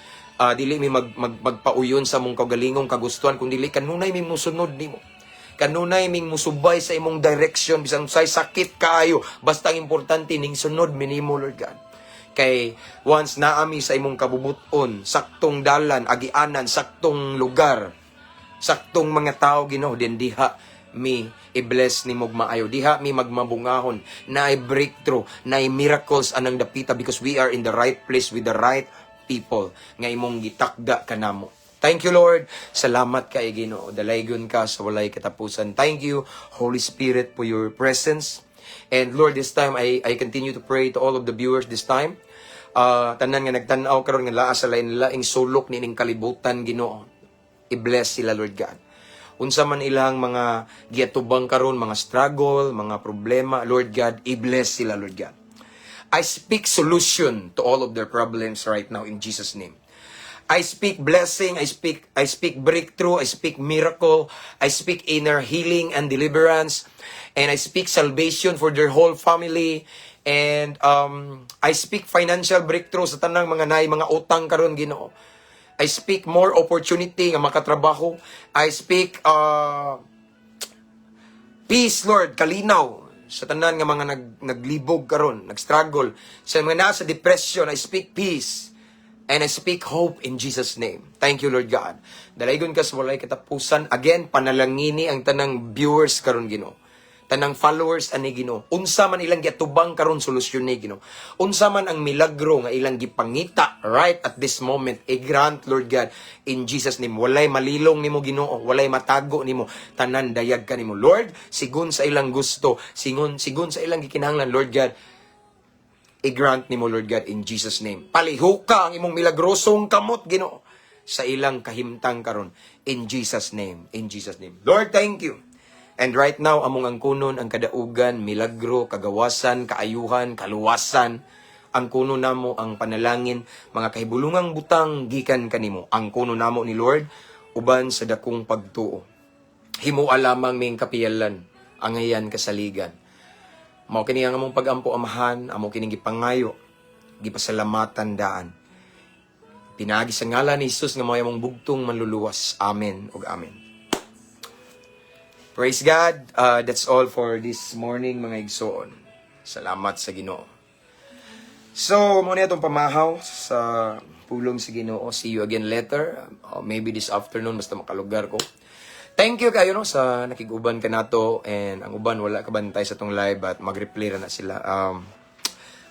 A: Dili mi magpauyon sa among kaugalingong kagustuhan kun dili kanunay mi musunod nimo. Kanunay ming musubay sa imong direction bisan say sakit kaayo, basta ang importante ning sunod minimo, Lord God. Kay once naa mi sa imong kabubuton, saktong dalan, agianan, saktong lugar, saktong mga tao, Ginoo, din diha mi i-bless ni og maayo, diha mi magmabungahon, naay breakthrough, naay miracles anang dapita because we are in the right place with the right people nga imong gitakda kanamo. Thank you, Lord. Salamat kay Ginoo. Dalaygon ka sa walay katapusan. Thank you, Holy Spirit, for your presence. And Lord, this time I continue to pray to all of the viewers this time. Tanan nga nagtan-aw karon nga naa sa lain-laing sulok nining kalibutan, Ginoo. I-bless sila, Lord God. Unsa man ilang mga giatubang karon, mga struggle, mga problema, Lord God, i-bless sila, Lord God. I speak solution to all of their problems right now in Jesus' name. I speak blessing, I speak breakthrough, I speak miracle, I speak inner healing and deliverance, and I speak salvation for their whole family, and I speak financial breakthrough sa tanang mga naay mga utang karon, Ginoo. I speak more opportunity nga makatrabaho. I speak peace, Lord, kalinaw sa tanan nga mga naglibog karon, nagstruggle, sa mga nasa depression. I speak peace and I speak hope in Jesus' name. Thank you, Lord God. Dalaygon ka sa walay katapusan. Again, panalangini ang tanang viewers karon, Ginoo. Tanang followers ani, Ginoo. Unsa man ilang giatubang karon, solusyon ni, Ginoo. Unsa man ang milagro nga ilang gipangita right at this moment, i-grant, Lord God, in Jesus' name. Walay malilong nimo, Ginoo, walay matago nimo. Tanan dayag ka nimo, Lord, sigun sa ilang gusto, sigun sa ilang gikinahanglan, Lord God, i-grant nimo, Lord God, in Jesus' name. Palihuka ang imong milagrosong kamot, Ginoo, sa ilang kahimtang karon in Jesus' name. In Jesus' name. Lord, thank you. And right now, among angkunon ang kadaugan, milagro, kagawasan, kaayuhan, kaluwasan. Angkunon namo ang panalangin, mga kahibulungang butang gikan kanimo. Angkunon namo ni, Lord, uban sa dakong pagtuo. Himua lamang ming kapiyalan, angayan kasaligan. Mao kini ang among pagampo, Amahan, amo kining gipangayo, gipasalamatan daan. Pinaagi sa ngalan ni Jesus nga mao among bugtong manluluwas. Amen ug amen. Praise God. That's all for this morning, mga igsoon. Salamat sa Ginoo. So, mao na atong pamahaw sa pulong sa Ginoo. See you again later. Maybe this afternoon basta makalugar ko. Thank you kayo, no, sa nakig-uban kanato and ang uban wala kabantay sa atong live but mag-replay ra na sila.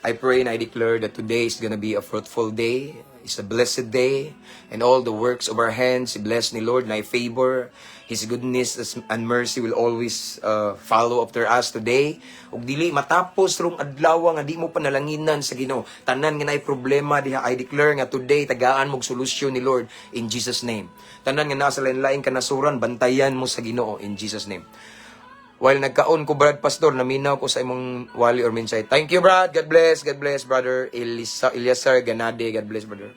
A: I pray and I declare that today is gonna be a fruitful day. It's a blessed day. And all the works of our hands, bless ni Lord, na favor. His goodness and mercy will always follow after us today. Ug dili matapos rong adlaw nga di mo panalanginan sa Ginoo. Tanan nga naay problema diha, I declare nga today tagaan mog solusyon ni Lord in Jesus' name. Tanan nga nasa lain-laing kanasuran, bantayan mo sa Ginoo in Jesus' name. While nagkaon ko, Brad Pastor, naminaw ko sa imong wali or minsay. Thank you, Brad. God bless. God bless, brother. Elisa, Eliasar Ganade. God bless, brother.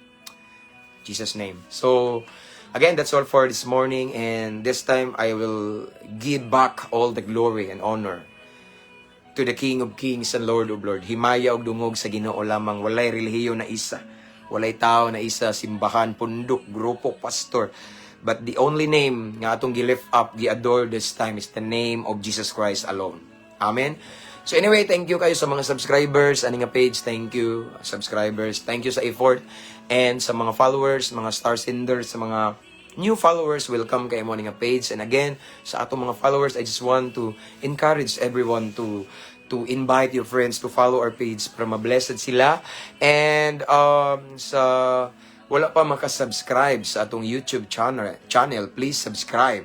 A: Jesus' name. So, again, that's all for this morning. And this time, I will give back all the glory and honor to the King of Kings and Lord of Lords. Himaya og dungog sa Ginoo lamang. Walay relihiyon na isa. Walay tao na isa, simbahan, pundok, grupo, pastor. But the only name nga atong gi-lift up, gi-adore this time is the name of Jesus Christ alone. Amen. So anyway, thank you kayo sa mga subscribers ani nga page. Thank you, subscribers. Thank you sa effort and sa mga followers, mga star senders, sa mga new followers, welcome kay mo ani nga page. And again, sa atong mga followers, I just want to encourage everyone to invite your friends to follow our page para ma-blessed sila. And sa wala pa makasubscribe sa atong YouTube channel, please subscribe.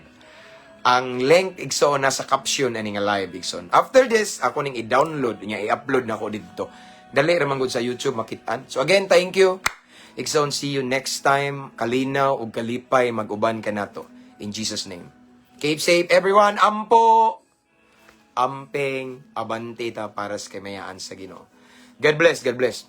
A: Ang link, igsoon, nasa caption ani nga live, igsoon. After this, ako ning i-download niya, i-upload na ko dito. Dali ra man gud sa YouTube makitaan. So again, thank you. Igsoon, see you next time. Kalinaw ug kalipay mag-uban kanato. In Jesus' name. Keep safe, everyone. Ampo! Amping, abante ta para sa kamayaan sa Ginoo. God bless, God bless.